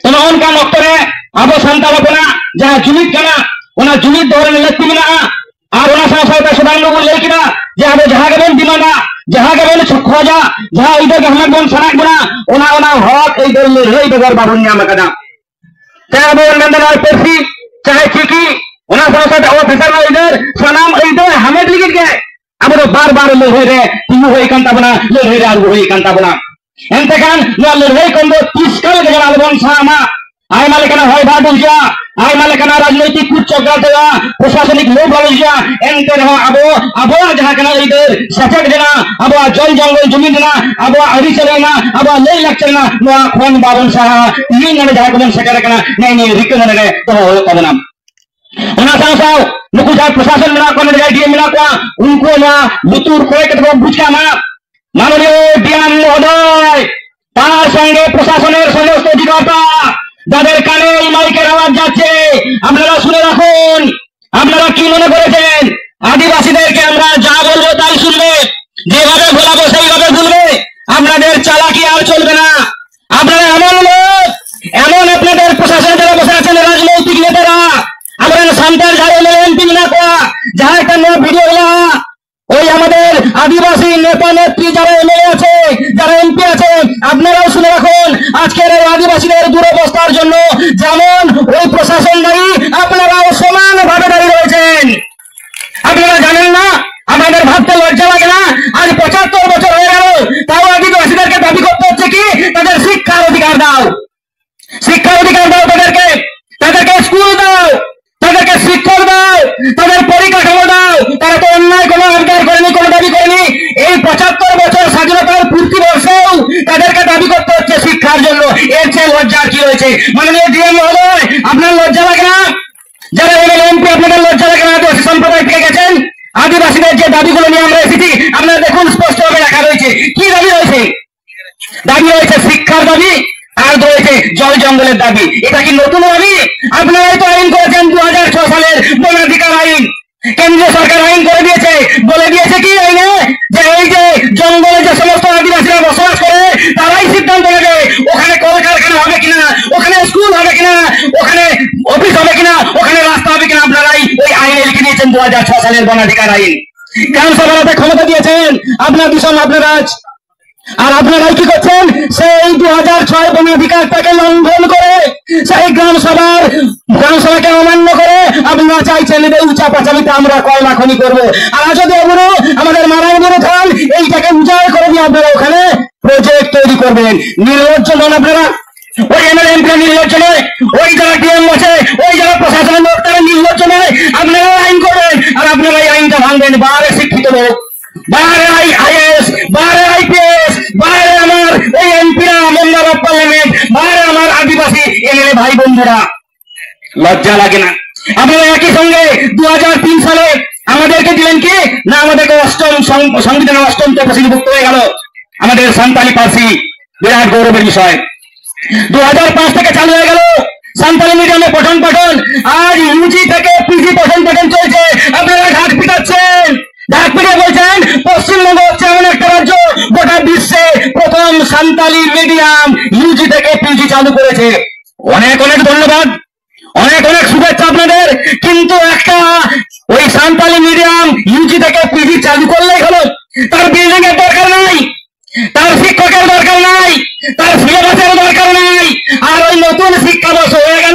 ᱛᱚ, ᱱᱚᱜᱼᱚ ᱱᱚᱝᱠᱟᱱ ᱚᱠᱛᱚ ᱨᱮ ᱟᱵᱚ ᱥᱟᱱᱛᱟᱲ ᱦᱚᱯᱚᱱᱟᱜ ᱡᱟᱦᱟᱸ ᱡᱩᱢᱤᱫ ᱠᱟᱱᱟ, ᱚᱱᱟ ᱡᱩᱢᱤᱫ ᱫᱚᱦᱚ ᱨᱮᱱᱟᱜ ᱞᱟᱹᱠᱛᱤ ᱢᱮᱱᱟᱜᱼᱟ᱾ ᱟᱨ ᱚᱱᱟ ᱥᱟᱶ ᱥᱟᱶᱛᱮ ᱥᱚᱫᱟᱱ ᱵᱟᱵᱩ ᱞᱟᱹᱭ ᱠᱮᱫᱟ ᱡᱮ ᱟᱵᱚ ᱡᱟᱦᱟᱸ ᱜᱮᱵᱚᱱ ᱰᱤᱢᱟᱱᱰᱟ, ᱡᱟᱦᱟᱸ ᱜᱮᱵᱚᱱ ᱠᱷᱚᱡᱟ, ᱡᱟᱦᱟᱸ ᱟᱹᱭᱫᱟᱹᱨ ᱜᱮ ᱦᱟᱢᱮᱴ ᱵᱚᱱ ᱥᱟᱱᱟᱭᱮᱫ ᱵᱚᱱᱟ, ᱚᱱᱟ, ᱚᱱᱟ ᱦᱚᱠ ᱟᱹᱭᱫᱟᱹᱨ ᱞᱟᱹᱲᱦᱟᱹᱭ ᱵᱮᱜᱚᱨ ᱵᱟᱵᱚᱱ ᱧᱟᱢ ᱟᱠᱟᱫᱟ᱾ ᱛᱮ ᱟᱵᱚ ᱵᱚᱱ ᱢᱮᱱᱫᱟ ᱱᱚᱜᱼᱚᱭ ᱯᱟᱹᱨᱥᱤ, ᱪᱟᱦᱮ ᱪᱤᱠᱤ, ᱚᱱᱟ ᱥᱟᱶ ᱥᱟᱶᱛᱮ ᱟᱵᱚ ᱵᱷᱟᱥᱟ ᱨᱮᱱᱟᱜ ᱟᱹᱭᱫᱟᱹᱨ, ᱥᱟᱱᱟᱢ ᱟᱹᱭᱫᱟᱹᱨ ᱦᱟᱢᱮᱴ ᱞᱟᱹᱜᱤᱫ ᱜᱮ ᱟᱵᱚ ᱫᱚ ᱵᱟᱨ ᱵᱟᱨ ᱞᱟᱹᱲᱦᱟᱹᱭ ᱨᱮ ᱛᱤᱸᱜᱩ ᱦᱩᱭ ᱟᱠᱟᱱ ᱛᱟᱵᱚᱱᱟ, ᱞᱟᱹᱲᱦᱟᱹᱭ ᱨᱮ ᱟᱬᱜᱚ ᱦᱩᱭ ᱟᱠᱟᱱ ᱛᱟᱵᱚᱱᱟ᱾ ᱮᱱᱛᱮ ᱠᱷᱟᱱ ᱱᱚᱣᱟ ᱞᱟᱹᱲᱦᱟᱹᱭ ᱠᱷᱚᱱ ᱫᱚ ᱛᱤᱥ ᱠᱟᱞ ᱜᱮ ᱡᱮᱱᱚ ᱟᱞᱚᱵᱚᱱ ᱥᱟᱦᱟᱜ ᱢᱟ᱾ ᱟᱭᱢᱟ ᱞᱮᱠᱟᱱᱟᱜ ᱦᱚᱭ ᱵᱷᱟᱨᱰᱩ ᱦᱤᱡᱩᱜᱼᱟ, ᱟᱭᱢᱟ ᱞᱮᱠᱟᱱᱟᱜ ᱨᱟᱡᱽᱱᱳᱭᱛᱤᱠ ᱠᱩᱪ ᱪᱚᱠᱨᱟᱣ ᱦᱩᱭᱩᱜᱼᱟ, ᱯᱨᱚᱥᱟᱥᱚᱱᱤᱠ ᱞᱳᱵᱷ ᱞᱟᱞᱚᱪ ᱦᱤᱡᱩᱜᱼᱟ, ᱮᱱᱛᱮ ᱨᱮᱦᱚᱸ ᱟᱵᱚ ᱟᱵᱚᱣᱟᱜ ᱡᱟᱦᱟᱸ ᱠᱟᱱᱟ ᱟᱹᱭᱫᱟᱹᱨ, ᱥᱮᱪᱮᱫ ᱨᱮᱱᱟᱜ, ᱟᱵᱚᱣᱟᱜ ᱡᱚᱞ ᱡᱚᱝᱜᱚᱞ ᱡᱩᱢᱤ ᱨᱮᱱᱟᱜ, ᱟᱵᱚᱣᱟᱜ ᱟᱹᱨᱤᱪᱟᱹᱞᱤ ᱨᱮᱱᱟᱜ, ᱟᱵᱚᱣᱟᱜ ᱞᱟᱹᱭ ᱞᱟᱠᱪᱟᱨ ᱨᱮᱱᱟᱜ, ᱱᱚᱣᱟ ᱠᱷᱚᱱ ᱵᱟᱵᱚᱱ ᱥᱟᱦᱟᱜᱼᱟ᱾ ᱛᱮᱦᱮᱧ ᱱᱚᱰᱮ ᱡᱟᱦᱟᱸ ᱠᱚᱵᱚᱱ ᱥᱮᱴᱮᱨ ᱟᱠᱟᱱᱟ, ᱱᱮᱜᱼᱮ ᱱᱤᱭᱟᱹ ᱨᱤᱠᱟᱹ ᱱᱚᱰᱮ ᱫᱚᱦᱚ ᱦᱩᱭᱩᱜ ᱛᱟᱵᱚᱱᱟ᱾ ᱚᱱᱟ ᱥᱟᱶ ᱥᱟᱶ ᱱᱩᱠᱩ ᱡᱟᱦᱟᱸᱭ ᱯᱨᱚᱥᱟᱥᱚᱱ ᱢᱮᱱᱟᱜ ᱠᱚᱣᱟ, ᱱᱚᱰᱮ ᱡᱟᱦᱟᱸᱭ ᱰᱤ ᱮᱢ ᱢᱮᱱᱟᱜ ᱠᱚᱣᱟ, ᱩᱱᱠᱩ ᱱᱚᱣᱟ ᱞᱩᱛᱩᱨ ᱠᱚᱭ ᱠᱟᱛᱮ ᱠᱚ ᱵᱩᱡᱽ ᱠᱟᱜ ᱢᱟ᱾ ᱢᱟᱱᱚᱱᱤᱭᱚ ᱰᱤ ᱮᱢ ᱢᱚᱦᱳᱫᱚᱭ, তার সঙ্গে প্রশাসনের সমস্ত অধিকর্তা, যাদের কানে এই মাইকের আওয়াজ যাচ্ছে, আপনারা শুনে রাখুন, আপনারা কি মনে করেছেন? আদিবাসীদেরকে আমরা যা বলবো তাই শুনবে, যেভাবে ভোলাবো সেইভাবে শুনবে। আপনাদের চালাকি আর চলবে না। আপনারা এমন লোক, এমন আপনাদের প্রশাসনে যারা বসে আছেন রাজনৈতিক নেতারা, আমরা সান্তার যারা এমএলএ এমপি না কোয়া, যারা একটা নয়া ভিডিও হলা, ওই আমাদের আদিবাসী নেতা নেত্রী যারা এমএলএ আছে, যারা এমপি আছে, আপনারাও শুনে রাখুন, আজকের এই আদিবাসীদের দুরবস্থার জন্য যেমন ওই প্রশাসন দায়ী, আপনারাও সমানভাবে দায়ী রয়েছেন। আপনারা জানেন না? আপনাদের ভাবতে লজ্জা লাগে না? আজ পঁচাত্তর বছর হয়ে গেল, তাও আদিবাসীদেরকে দাবি করতে হচ্ছে কি তাদের শিক্ষার অধিকার দাও, শিক্ষার অধিকার দাও তাদেরকে। জন্য এর চেয়ে লজ্জার কি রয়েছে? মাননীয় ডিএম মহোদয়, আপনার লজ্জা লাগে না? যারা এমএলএ এমপি, আপনাদের লজ্জা লাগে না? আদিবাসী সম্প্রদায় থেকে গেছেন, আদিবাসীদের যে দাবিগুলো নিয়ে আমরা এসেছি, আপনারা দেখুন, স্পষ্টভাবে লেখা রয়েছে। কি দাবি রয়েছে? দাবি রয়েছে শিক্ষার দাবি, আর রয়েছে জল জঙ্গলের দাবি। এটা কি নতুন দাবি? আপনারাই তো আইন করেছেন দু হাজার ছ সালের বনাধিকার আইন। কেন্দ্র সরকার আইন করে দিয়েছে, বলে দিয়েছে কি আইনে, যে এই যে জঙ্গলে যে সমস্ত আদিবাসীরা বসবাস করে, তারাই সিদ্ধান্ত নেবে ওখানে কলকারখানা হবে কিনা, ওখানে স্কুল হবে কিনা, ওখানে অফিস হবে কিনা, ওখানে রাস্তা হবে কিনা। আপনারাই ওই আইনে লিখে দিয়েছেন দু হাজার ছ সালের বনাধিকার আইন। গ্রাম সভাতে ক্ষমতা দিয়েছেন আপনার দূষণ, আপনার রাজ। আর আপনারাই কি করছেন? সেই দু হাজার ছয় বনাধিকারটাকে লঙ্ঘন করে, সেই গ্রাম সভার, গ্রাম সভাকে অমান্য করে আপনারা চাইছেন যে উচা পাঁচালিতে আমরা কয়লা খনি করবো। আর আজও দেবগুরু, আমাদের মারাইগুরু থান, এইটাকে উজাড় করে দিয়ে আপনারা ওখানে প্রজেক্ট তৈরি করবেন। নির্লজ্জ নন আপনারা? ওই এমএলএ এমপিরা নির্লজ্জ নয়? ওই যারা ডিএম আছে, ওই যারা প্রশাসনের লোক, তারা নির্লজ্জ নয়? আপনারা আইন করবেন আর আপনারা এই আইনটা ভাঙবেন। বারে শিক্ষিত লোক, বারে আই আইএস, বারে আইপিএস, বারে আমার ওই এমপিরা, মেম্বার অফ পার্লামেন্ট, বারে আমার আদিবাসী এমএলএ ভাই বন্ধুরা, লজ্জা লাগে না? আপনারা একই সঙ্গে দু হাজার তিন সালে আমাদেরকে দিলেন কি না, আমাদেরকে অষ্টম সং- সংবিধানের অষ্টম তফসিলিভুক্ত হয়ে গেল আমাদের সান্তালি পার্সি। বিরাট গৌরবের বিষয়। দু হাজার পাঁচ থেকে চালু হয়ে গেল সান্তালি মিডিয়ামে পঠন পাঠন। আজ ইউজি থেকে পিজি পঠন পাঠন চলছে। আপনারা ঢাক পিটাচ্ছেন, ঢাক পিটিয়ে বলছেন পশ্চিমবঙ্গ হচ্ছে এমন একটা রাজ্য, গোটা বিশ্বে প্রথম সান্তালি মিডিয়াম ইউজি থেকে পিজি চালু করেছে। অনেক অনেক ধন্যবাদ, অনেক অনেক শুভেচ্ছা আপনাদের। কিন্তু একটা, ওই সান্তালি মিডিয়াম ইউজি থেকে পিজি চালু করলেই হলো, তার বিল্ডিং এর দরকার নাই, তার শিক্ষকের দরকার নাই, তার সিলেবাসের দরকার নাই। আর ওই নতুন শিক্ষাবর্ষ হয়ে গেল,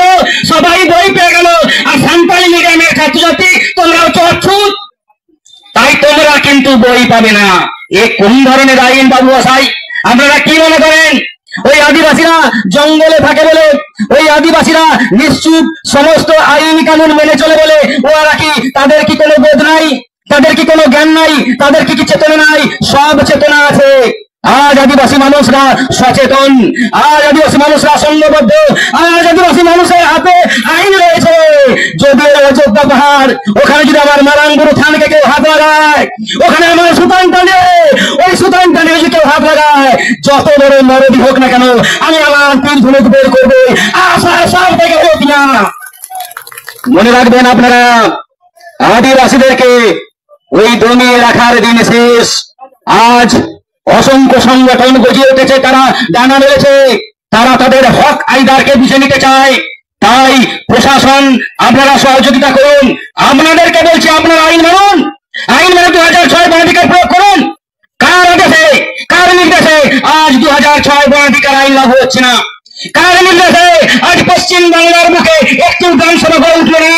সবাই বই পেয়ে গেল, আর সান্তালি মিডিয়ামের ছাত্রছাত্রী তোমরা হচ্ছে অচ্ছুত, তাই তোমরা কিন্তু বই পাবে না। এ কোন ধরনের আইন বাবু মশাই? আপনারা কি মনে করেন ওই আদিবাসীরা জঙ্গলে থাকে বলে, ওই আদিবাসীরা নিশ্চুপ, সমস্ত আইন কানুন মেনে চলে বলে ওরা কি, তাদের কি কোনো বোধ নাই? তাদের কি কোনো জ্ঞান নাই? তাদের কি কি চেতনা নাই? সব চেতনা আছে। আজ আদিবাসী মানুষরা সচেতন, আজ আদিবাসী মানুষরা সংঘবদ্ধ, আজ আদিবাসী মানুষের হাতে আইন রয়েছে। যদি ওই অযোধ্যা পাহাড়, ওখানে যদি আমার মারাং বুরু থানকে কেউ হাত লাগায়, ওখানে আমার সুতান টানে, ওই সুতান টানে যদি কেউ হাত লাগায়, যত বড় নরবি হোক না কেন, আমি আমার তীর ধনুক বের করবো। আশা সব থেকে হোক না। মনে রাখবেন আপনারা, আদিবাসীদেরকে ওই দমিয়ে রাখার দিন শেষ। আজ অসংখ্য সংগঠন গজিয়ে উঠেছে, তারা ডানা মেলেছে, তারা তাদের হক আইদারকে বুঝে নিতে চায়। তাই প্রশাসন, আপনারা সহযোগিতা করুন। আপনাদেরকে বলছি, আপনারা আইন মানুন, আইন মানে দু হাজার ছয় বনাধিকার প্রয়োগ করুন। কার আদেশে, কার নির্দেশে আজ দু হাজার ছয় বনাধিকার আইন লাগু হচ্ছে না? কার নির্দেশে আজ পশ্চিম বাংলার বুকে একটি বিধানসভা গড়ে উঠলো না?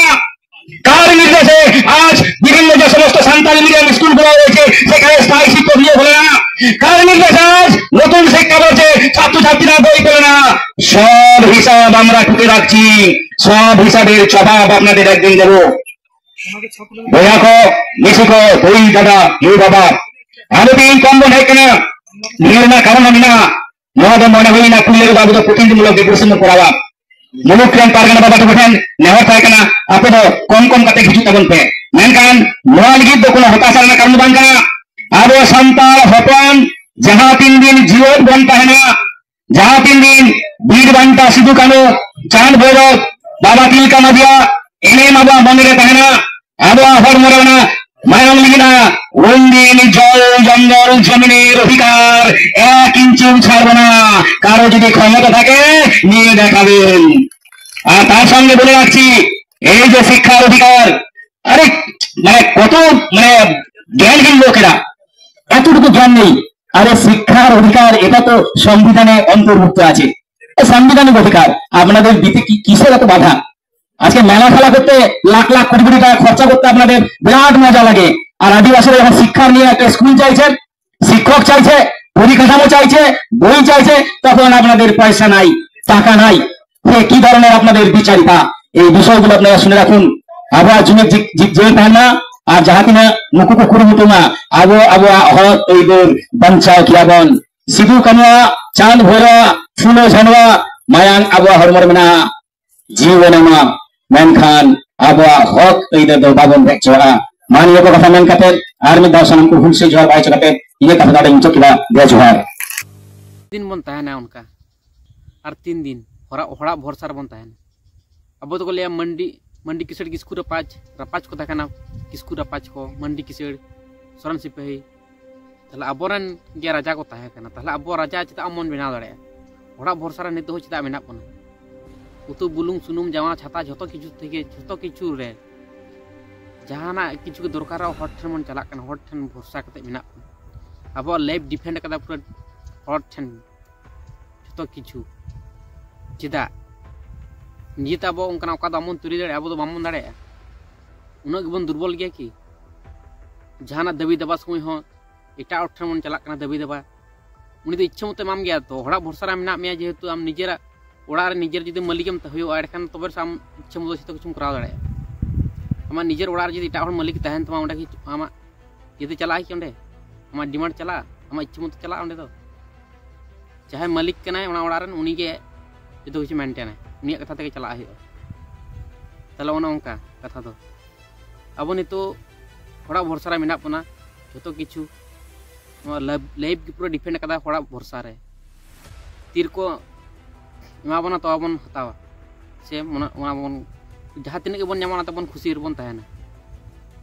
কার নির্দেশে আজ বিভিন্ন যে সমস্ত সান্তালি মিডিয়াম স্কুলগুলো রয়েছে, সেখানে স্থায়ী শিক্ষক নিয়োগ হলো না? কার নির্দেশে আজ নতুন শিক্ষাবর্ষে ছাত্রছাত্রীরা বই পেল না? সব হিসাব আমরা টুকে রাখছি, সব হিসাবের জবাব আপনাদের একদিন দেবো। ᱵᱚᱭᱦᱟ ᱠᱚ, ᱢᱤᱥᱤ ᱠᱚ, ᱫᱟᱹᱭ ᱫᱟᱫᱟ, ᱭᱩ ᱵᱟᱵᱟ, ᱟᱵᱚ ᱛᱮᱦᱮᱧ ᱠᱚᱢ ᱵᱚᱱ ᱦᱮᱡ ᱠᱟᱱᱟ᱾ ᱱᱤᱭᱟᱹ ᱨᱮᱱᱟᱜ ᱠᱟᱨᱚᱱ ᱦᱚᱸ ᱢᱮᱱᱟᱜᱼᱟ᱾ ᱱᱚᱣᱟ ᱫᱚ ᱢᱚᱱᱮ ᱦᱩᱭᱱᱟ ᱯᱩᱭᱞᱩ ᱨᱮᱫᱚ ᱟᱵᱚ ᱫᱚ ᱯᱨᱚᱛᱤᱱᱤᱫᱷᱤ ᱢᱩᱞᱚᱠ ᱰᱮᱯᱩᱴᱮᱥᱚᱱ ᱵᱚᱱ ᱠᱚᱨᱟᱣᱟ᱾ ᱢᱩᱞᱩᱠ ᱨᱮᱱ ᱯᱟᱨᱜᱟᱱᱟ ᱵᱟᱵᱟ ᱛᱟᱠᱚ ᱴᱷᱮᱱ ᱱᱮᱦᱚᱨ ᱛᱟᱦᱮᱸ ᱠᱟᱱᱟ, ᱟᱯᱮ ᱫᱚ ᱠᱚᱢ ᱠᱚᱢ ᱠᱟᱛᱮ ᱦᱤᱡᱩᱜ ᱛᱟᱵᱚᱱ ᱯᱮ᱾ ᱢᱮᱱᱠᱷᱟᱱ ᱱᱚᱣᱟ ᱞᱟᱹᱜᱤᱫ ᱫᱚ ᱠᱳᱱᱳ ᱦᱚᱛᱟᱥᱟ ᱨᱮᱱᱟᱜ ᱠᱟᱨᱚᱱ ᱫᱚ ᱵᱟᱝ ᱠᱟᱱᱟ᱾ ᱟᱵᱚ ᱥᱟᱱᱛᱟᱲ ᱦᱚᱯᱚᱱ ᱡᱟᱦᱟᱸ ᱛᱤᱱ ᱫᱤᱱ ᱡᱤᱣᱮᱫ ᱵᱚᱱ ᱛᱟᱦᱮᱱᱟ, ᱡᱟᱦᱟᱸ ᱛᱤᱱ ᱫᱤᱱ ᱵᱤᱨ ᱵᱟᱱᱴᱟ ᱥᱤᱫᱩ ᱠᱟᱹᱱᱦᱩ, ᱪᱟᱸᱫ ᱵᱷᱳᱭᱨᱳᱵ, ᱵᱟᱵᱟ ᱛᱤᱞᱠᱟ ᱢᱟᱹᱡᱷᱤᱭᱟᱜ ᱮᱱᱮᱢ ᱟᱵᱚᱣᱟᱜ ᱢᱚᱱᱮ ᱨᱮ ᱛᱟᱦᱮᱱᱟ, ᱟᱵᱚᱣᱟᱜ ᱦᱚᱲᱢᱚ ᱨᱮ ᱚᱱᱟ ᱢᱟᱭᱟᱢ ᱞᱤᱸᱜᱤᱱᱟ, ᱩᱱᱫᱤᱱ ᱡᱚᱞ ᱡᱚᱝᱜᱚᱞ ᱡᱚᱢᱤᱱᱮᱨ ᱚᱫᱷᱤᱠᱟᱨ ᱮᱠ ᱤᱧᱪᱤ ᱦᱚᱸ ᱪᱷᱟᱲ ᱵᱟᱹᱱᱩᱜᱼᱟ᱾ ᱠᱟᱨᱚ ᱡᱩᱫᱤ ᱠᱷᱚᱢᱚᱛᱟ ᱛᱟᱦᱮᱸ, ᱱᱤᱭᱟᱹ ᱫᱮᱠᱷᱟᱵᱤᱱ᱾ ᱟᱨ ᱛᱟᱨ ᱥᱚᱝᱜᱮ ᱵᱚᱞᱮ রাখছি, এই যে শিক্ষার অধিকার, আরে, মানে, কত, মানে, জ্ঞানহীন লোকেরা, এতটুকু জ্ঞান নেই। আরে, শিক্ষার অধিকার, এটা তো সংবিধানে অন্তর্ভুক্ত আছে, এ সাংবিধানিক অধিকার। আপনাদের দিতে কি, কিসের এত বাধা? আজকে মেলা খেলা করতে লাখ লাখ কোটি কোটি টাকা খরচা করতে আপনাদের বিরাট মজা লাগে, আর আদিবাসীরা যখন শিক্ষা নিয়ে একটা স্কুল চাইছেন, শিক্ষক চাইছে, পরিকাঠামো চাইছে, বই চাইছে, তখন আপনাদের পয়সা নাই, টাকা নাই। এ কি ধরনের আপনাদের বিচারিতা? এই বিষয়গুলো আপনারা শুনে রাখুন। ᱟᱵᱚᱣᱟᱜ ᱡᱩᱢᱤᱫ ᱡᱤ-, ᱡᱤ-, ᱡᱤᱣᱤ ᱛᱟᱦᱮᱱᱟ᱾ ᱟᱨ ᱡᱟᱦᱟᱸ ᱛᱤᱱᱟᱹᱜ ᱱᱩᱠᱩ ᱠᱚ ᱠᱩᱨᱩᱢᱩᱴᱩ ᱢᱟ, ᱟᱵᱚ ᱟᱵᱚᱣᱟᱜ ᱦᱚᱠ ᱟᱹᱭᱫᱟᱹᱨ ᱵᱟᱧᱪᱟᱣ ᱠᱮᱭᱟ ᱵᱚᱱ᱾ ᱥᱤᱫᱩ ᱠᱟᱹᱱᱩᱣᱟᱜ, ᱪᱟᱸᱫ ᱵᱷᱳᱭᱨᱳᱣᱟᱜ, ᱯᱷᱩᱞᱳ ᱡᱷᱟᱱᱳᱣᱟᱜ ᱢᱟᱭᱟᱝ ᱟᱵᱚᱣᱟᱜ ᱦᱚᱲᱢᱚ ᱨᱮ ᱢᱮᱱᱟᱜᱼᱟ, ᱡᱤᱣᱤ ᱵᱚᱱ ᱮᱢᱟ, ᱢᱮᱱᱠᱷᱟᱱ ᱟᱵᱚᱣᱟᱜ ᱦᱚᱠ ᱟᱹᱭᱫᱟᱹᱨ ᱫᱚ ᱵᱟᱵᱚᱱ ᱨᱮᱡ ᱦᱚᱪᱚᱣᱟᱜᱼᱟ᱾ ᱢᱟ ᱱᱤᱭᱟᱹ ᱠᱚ ᱠᱟᱛᱷᱟ ᱢᱮᱱ ᱠᱟᱛᱮ ᱟᱨ ᱢᱤᱫ ᱫᱷᱟᱣ ᱥᱟᱱᱟᱢ ᱠᱚ ᱦᱩᱞ ᱥᱟᱹᱭ ᱡᱚᱦᱟᱨ ᱵᱟᱭ ᱦᱚᱪᱚ ᱠᱟᱛᱮ ᱤᱧᱟᱹᱜ ᱠᱟᱛᱷᱟ ᱱᱚᱰᱮᱧ ᱢᱩᱪᱟᱹᱫ ᱠᱮᱫᱟ᱾ ᱫᱮ ᱡᱚᱦᱟᱨ᱾ ᱫᱤᱱ ᱵᱚᱱ ᱛᱟᱦᱮᱱᱟ ᱚᱱᱠᱟ, ᱟᱨ ᱛᱤᱱ ᱫᱤᱱ ᱦᱚᱲᱟᱜ, ᱦᱚᱲᱟᱜ ᱵᱷᱚᱨᱥᱟ ᱨᱮᱵᱚᱱ ᱛᱟᱦᱮᱱᱟ? ᱟᱵᱚ ᱫᱚᱠᱚ ᱞᱟᱹᱭᱟ ᱢᱟᱱᱰᱤ, ᱢᱟᱱᱰᱤ ᱠᱤᱥᱟᱹᱲ ᱠᱤᱥᱠᱩ ᱨᱟᱯᱟᱡᱽ, ᱨᱟᱯᱟᱡᱽ ᱠᱚ ᱛᱟᱦᱮᱸ ᱠᱟᱱᱟ ᱠᱤᱥᱠᱩ ᱨᱟᱯᱟᱡᱽ ᱠᱚ, ᱢᱟᱱᱰᱤ ᱠᱤᱥᱟᱹᱲ, ᱥᱚᱨᱮᱱ ᱥᱤᱯᱟᱹᱦᱤ᱾ ᱛᱟᱦᱞᱮ ᱟᱵᱚᱨᱮᱱ ᱜᱮ ᱨᱟᱡᱟ ᱠᱚ ᱛᱟᱦᱮᱸ ᱠᱟᱱᱟ, ᱛᱟᱦᱞᱮ ᱟᱵᱚ ᱨᱟᱡᱟ ᱪᱮᱫᱟᱜ ᱵᱟᱵᱚᱱ ᱵᱮᱱᱟᱣ ᱫᱟᱲᱮᱭᱟᱜᱼᱟ? ᱦᱚᱲᱟᱜ ᱵᱷᱚᱨᱥᱟ ᱨᱮ ᱱᱤᱛᱚᱜ ᱦᱚᱸ ᱪᱮᱫᱟᱜ ᱢᱮᱱᱟᱜ ᱵᱚᱱᱟ? ᱩᱛᱩ ᱵᱩᱞᱩᱝ ᱥᱩᱱᱩᱢ ᱡᱟᱢᱟ ᱪᱷᱟᱛᱟ ᱡᱷᱚᱛᱚ ᱠᱤᱪᱷᱩ ᱛᱷᱮᱠᱮ, ᱡᱷᱚᱛᱚ ᱠᱤᱪᱷᱩ ᱨᱮ ᱡᱟᱦᱟᱱᱟᱜ ᱠᱤᱪᱷᱩ ᱜᱮ ᱫᱚᱨᱠᱟᱨᱚᱜ, ᱦᱚᱲ ᱴᱷᱮᱱ ᱵᱚᱱ ᱪᱟᱞᱟᱜ ᱠᱟᱱᱟ, ᱦᱚᱲ ᱴᱷᱮᱱ ᱵᱷᱚᱨᱥᱟ ᱠᱟᱛᱮ ᱢᱮᱱᱟᱜ ᱵᱚᱱᱟ᱾ ᱟᱵᱚᱣᱟᱜ ᱞᱟᱭᱤᱯᱷ ᱰᱤᱯᱮᱱᱰ ᱠᱟᱫᱟ ᱯᱩᱨᱟᱹ ᱦᱚᱲ ᱴᱷᱮᱱ ᱡᱷᱚᱛᱚ ᱠᱤᱪᱷᱩ᱾ ᱪᱮᱫᱟᱜ? ᱱᱤᱡᱮᱛᱮ ᱟᱵᱚ ᱚᱱᱠᱟᱱᱟᱜ ᱚᱠᱟ ᱫᱚ ᱵᱟᱵᱚᱱ ᱛᱩᱨᱤ ᱫᱟᱲᱮᱭᱟᱜᱼᱟ, ᱟᱵᱚ ᱫᱚ ᱵᱟᱵᱚᱱ ᱫᱟᱲᱮᱭᱟᱜᱼᱟ᱾ ᱩᱱᱟᱹᱜ ᱜᱮᱵᱚᱱ ᱫᱩᱨᱵᱚᱞ ᱜᱮᱭᱟ ᱠᱤ? ᱡᱟᱦᱟᱱᱟᱜ ᱫᱟᱹᱵᱤ ᱫᱟᱵᱟ ᱥᱚᱢᱚᱭ ᱦᱚᱸ ᱮᱴᱟᱜ ᱦᱚᱲ ᱴᱷᱮᱱ ᱵᱚᱱ ᱪᱟᱞᱟᱜ ᱠᱟᱱᱟ ᱫᱟᱹᱵᱤ ᱫᱟᱵᱟ᱾ ᱩᱱᱤ ᱫᱚ ᱤᱪᱪᱷᱟᱹ ᱢᱚᱛᱚ ᱮᱢᱟᱢ ᱜᱮᱭᱟ ᱛᱚ, ᱦᱚᱲᱟᱜ ᱵᱷᱚᱨᱥᱟ ᱨᱮ ᱢᱮᱱᱟᱜ ᱢᱮᱭᱟ, ᱡᱮᱦᱮᱛᱩ ᱟᱢ ᱱᱤᱡᱮᱨᱟᱜ ᱚᱲᱟᱜ ᱨᱮ ᱱᱤᱡᱮᱨ ᱡᱩᱫᱤ ᱢᱟᱹᱞᱤᱠᱮᱢ ᱦᱩᱭᱩᱜᱼᱟ, ᱮᱸᱰᱮᱠᱷᱟᱱ ᱛᱚᱵᱮ ᱥᱮ ᱟᱢ ᱤᱪᱪᱷᱟᱹ ᱢᱚᱛᱚ ᱡᱷᱚᱛᱚ ᱠᱤᱪᱷᱩᱢ ᱠᱚᱨᱟᱣ ᱫᱟᱲᱮᱭᱟᱜᱼᱟ᱾ ᱟᱢᱟᱜ ᱱᱤᱡᱮᱨ ᱚᱲᱟᱜ ᱨᱮ ᱡᱩᱫᱤ ᱮᱴᱟᱜ ᱦᱚᱲ ᱢᱟᱹᱞᱤᱠ ᱛᱟᱦᱮᱱ ᱛᱟᱢᱟ, ᱚᱸᱰᱮ ᱠᱤ ᱟᱢᱟᱜ ᱤᱭᱟᱹᱛᱮ ᱪᱟᱞᱟᱜᱼᱟ ᱠᱤ ᱚᱸᱰᱮ? ᱟᱢᱟᱜ ᱰᱤᱢᱟᱱᱰ ᱪᱟᱞᱟᱜᱼᱟ? ᱟᱢᱟᱜ ᱤᱪᱪᱷᱟᱹ ᱢᱚᱛᱚ ᱪᱟᱞᱟᱜᱼᱟ ᱚᱸᱰᱮ ᱫᱚ? ᱡᱟᱦᱟᱸᱭ ᱢᱟᱹᱞᱤᱠ ᱠᱟᱱᱟᱭ ᱚᱱᱟ ᱚᱲᱟᱜ ᱨᱮᱱ, ᱩᱱᱤᱜᱮ ᱡᱚᱛᱚ ᱠᱤᱪᱷᱩ ᱢᱮᱱᱴᱮᱱᱟᱭ, ᱩᱱᱤᱭᱟᱜ ᱠᱟᱛᱷᱟ ᱛᱮᱜᱮ ᱪᱟᱞᱟᱜ ᱦᱩᱭᱩᱜᱼᱟ᱾ ᱛᱟᱦᱞᱮ ᱚᱱᱮ ᱚᱱᱠᱟ ᱠᱟᱛᱷᱟ ᱫᱚ᱾ ᱟᱵᱚ ᱱᱤᱛᱚᱜ ᱦᱚᱲᱟᱜ ᱵᱷᱚᱨᱥᱟ ᱨᱮ ᱢᱮᱱᱟᱜ ᱵᱚᱱᱟ, ᱡᱚᱛᱚ ᱠᱤᱪᱷᱩ ᱱᱚᱣᱟ ᱞᱟᱭᱤᱯᱷ, ᱞᱟᱭᱤᱯᱷ ᱜᱮ ᱯᱩᱨᱟᱹ ᱰᱤᱯᱮᱱᱰ ᱟᱠᱟᱫᱟ ᱦᱚᱲᱟᱜ ᱵᱷᱚᱨᱥᱟ ᱨᱮ᱾ ᱛᱤᱨᱮᱠᱚ ᱮᱢᱟ ᱵᱚᱱᱟ ᱛᱚ ᱵᱚᱱ ᱦᱟᱛᱟᱣᱟ, ᱥᱮ ᱚᱱᱟ, ᱚᱱᱟ ᱵᱚᱱ, ᱡᱟᱦᱟᱸ ᱛᱤᱱᱟᱹᱜ ᱜᱮᱵᱚᱱ ᱧᱟᱢᱟ ᱚᱱᱟ ᱛᱮᱵᱚᱱ ᱠᱷᱩᱥᱤ ᱨᱮᱵᱚᱱ ᱛᱟᱦᱮᱱᱟ᱾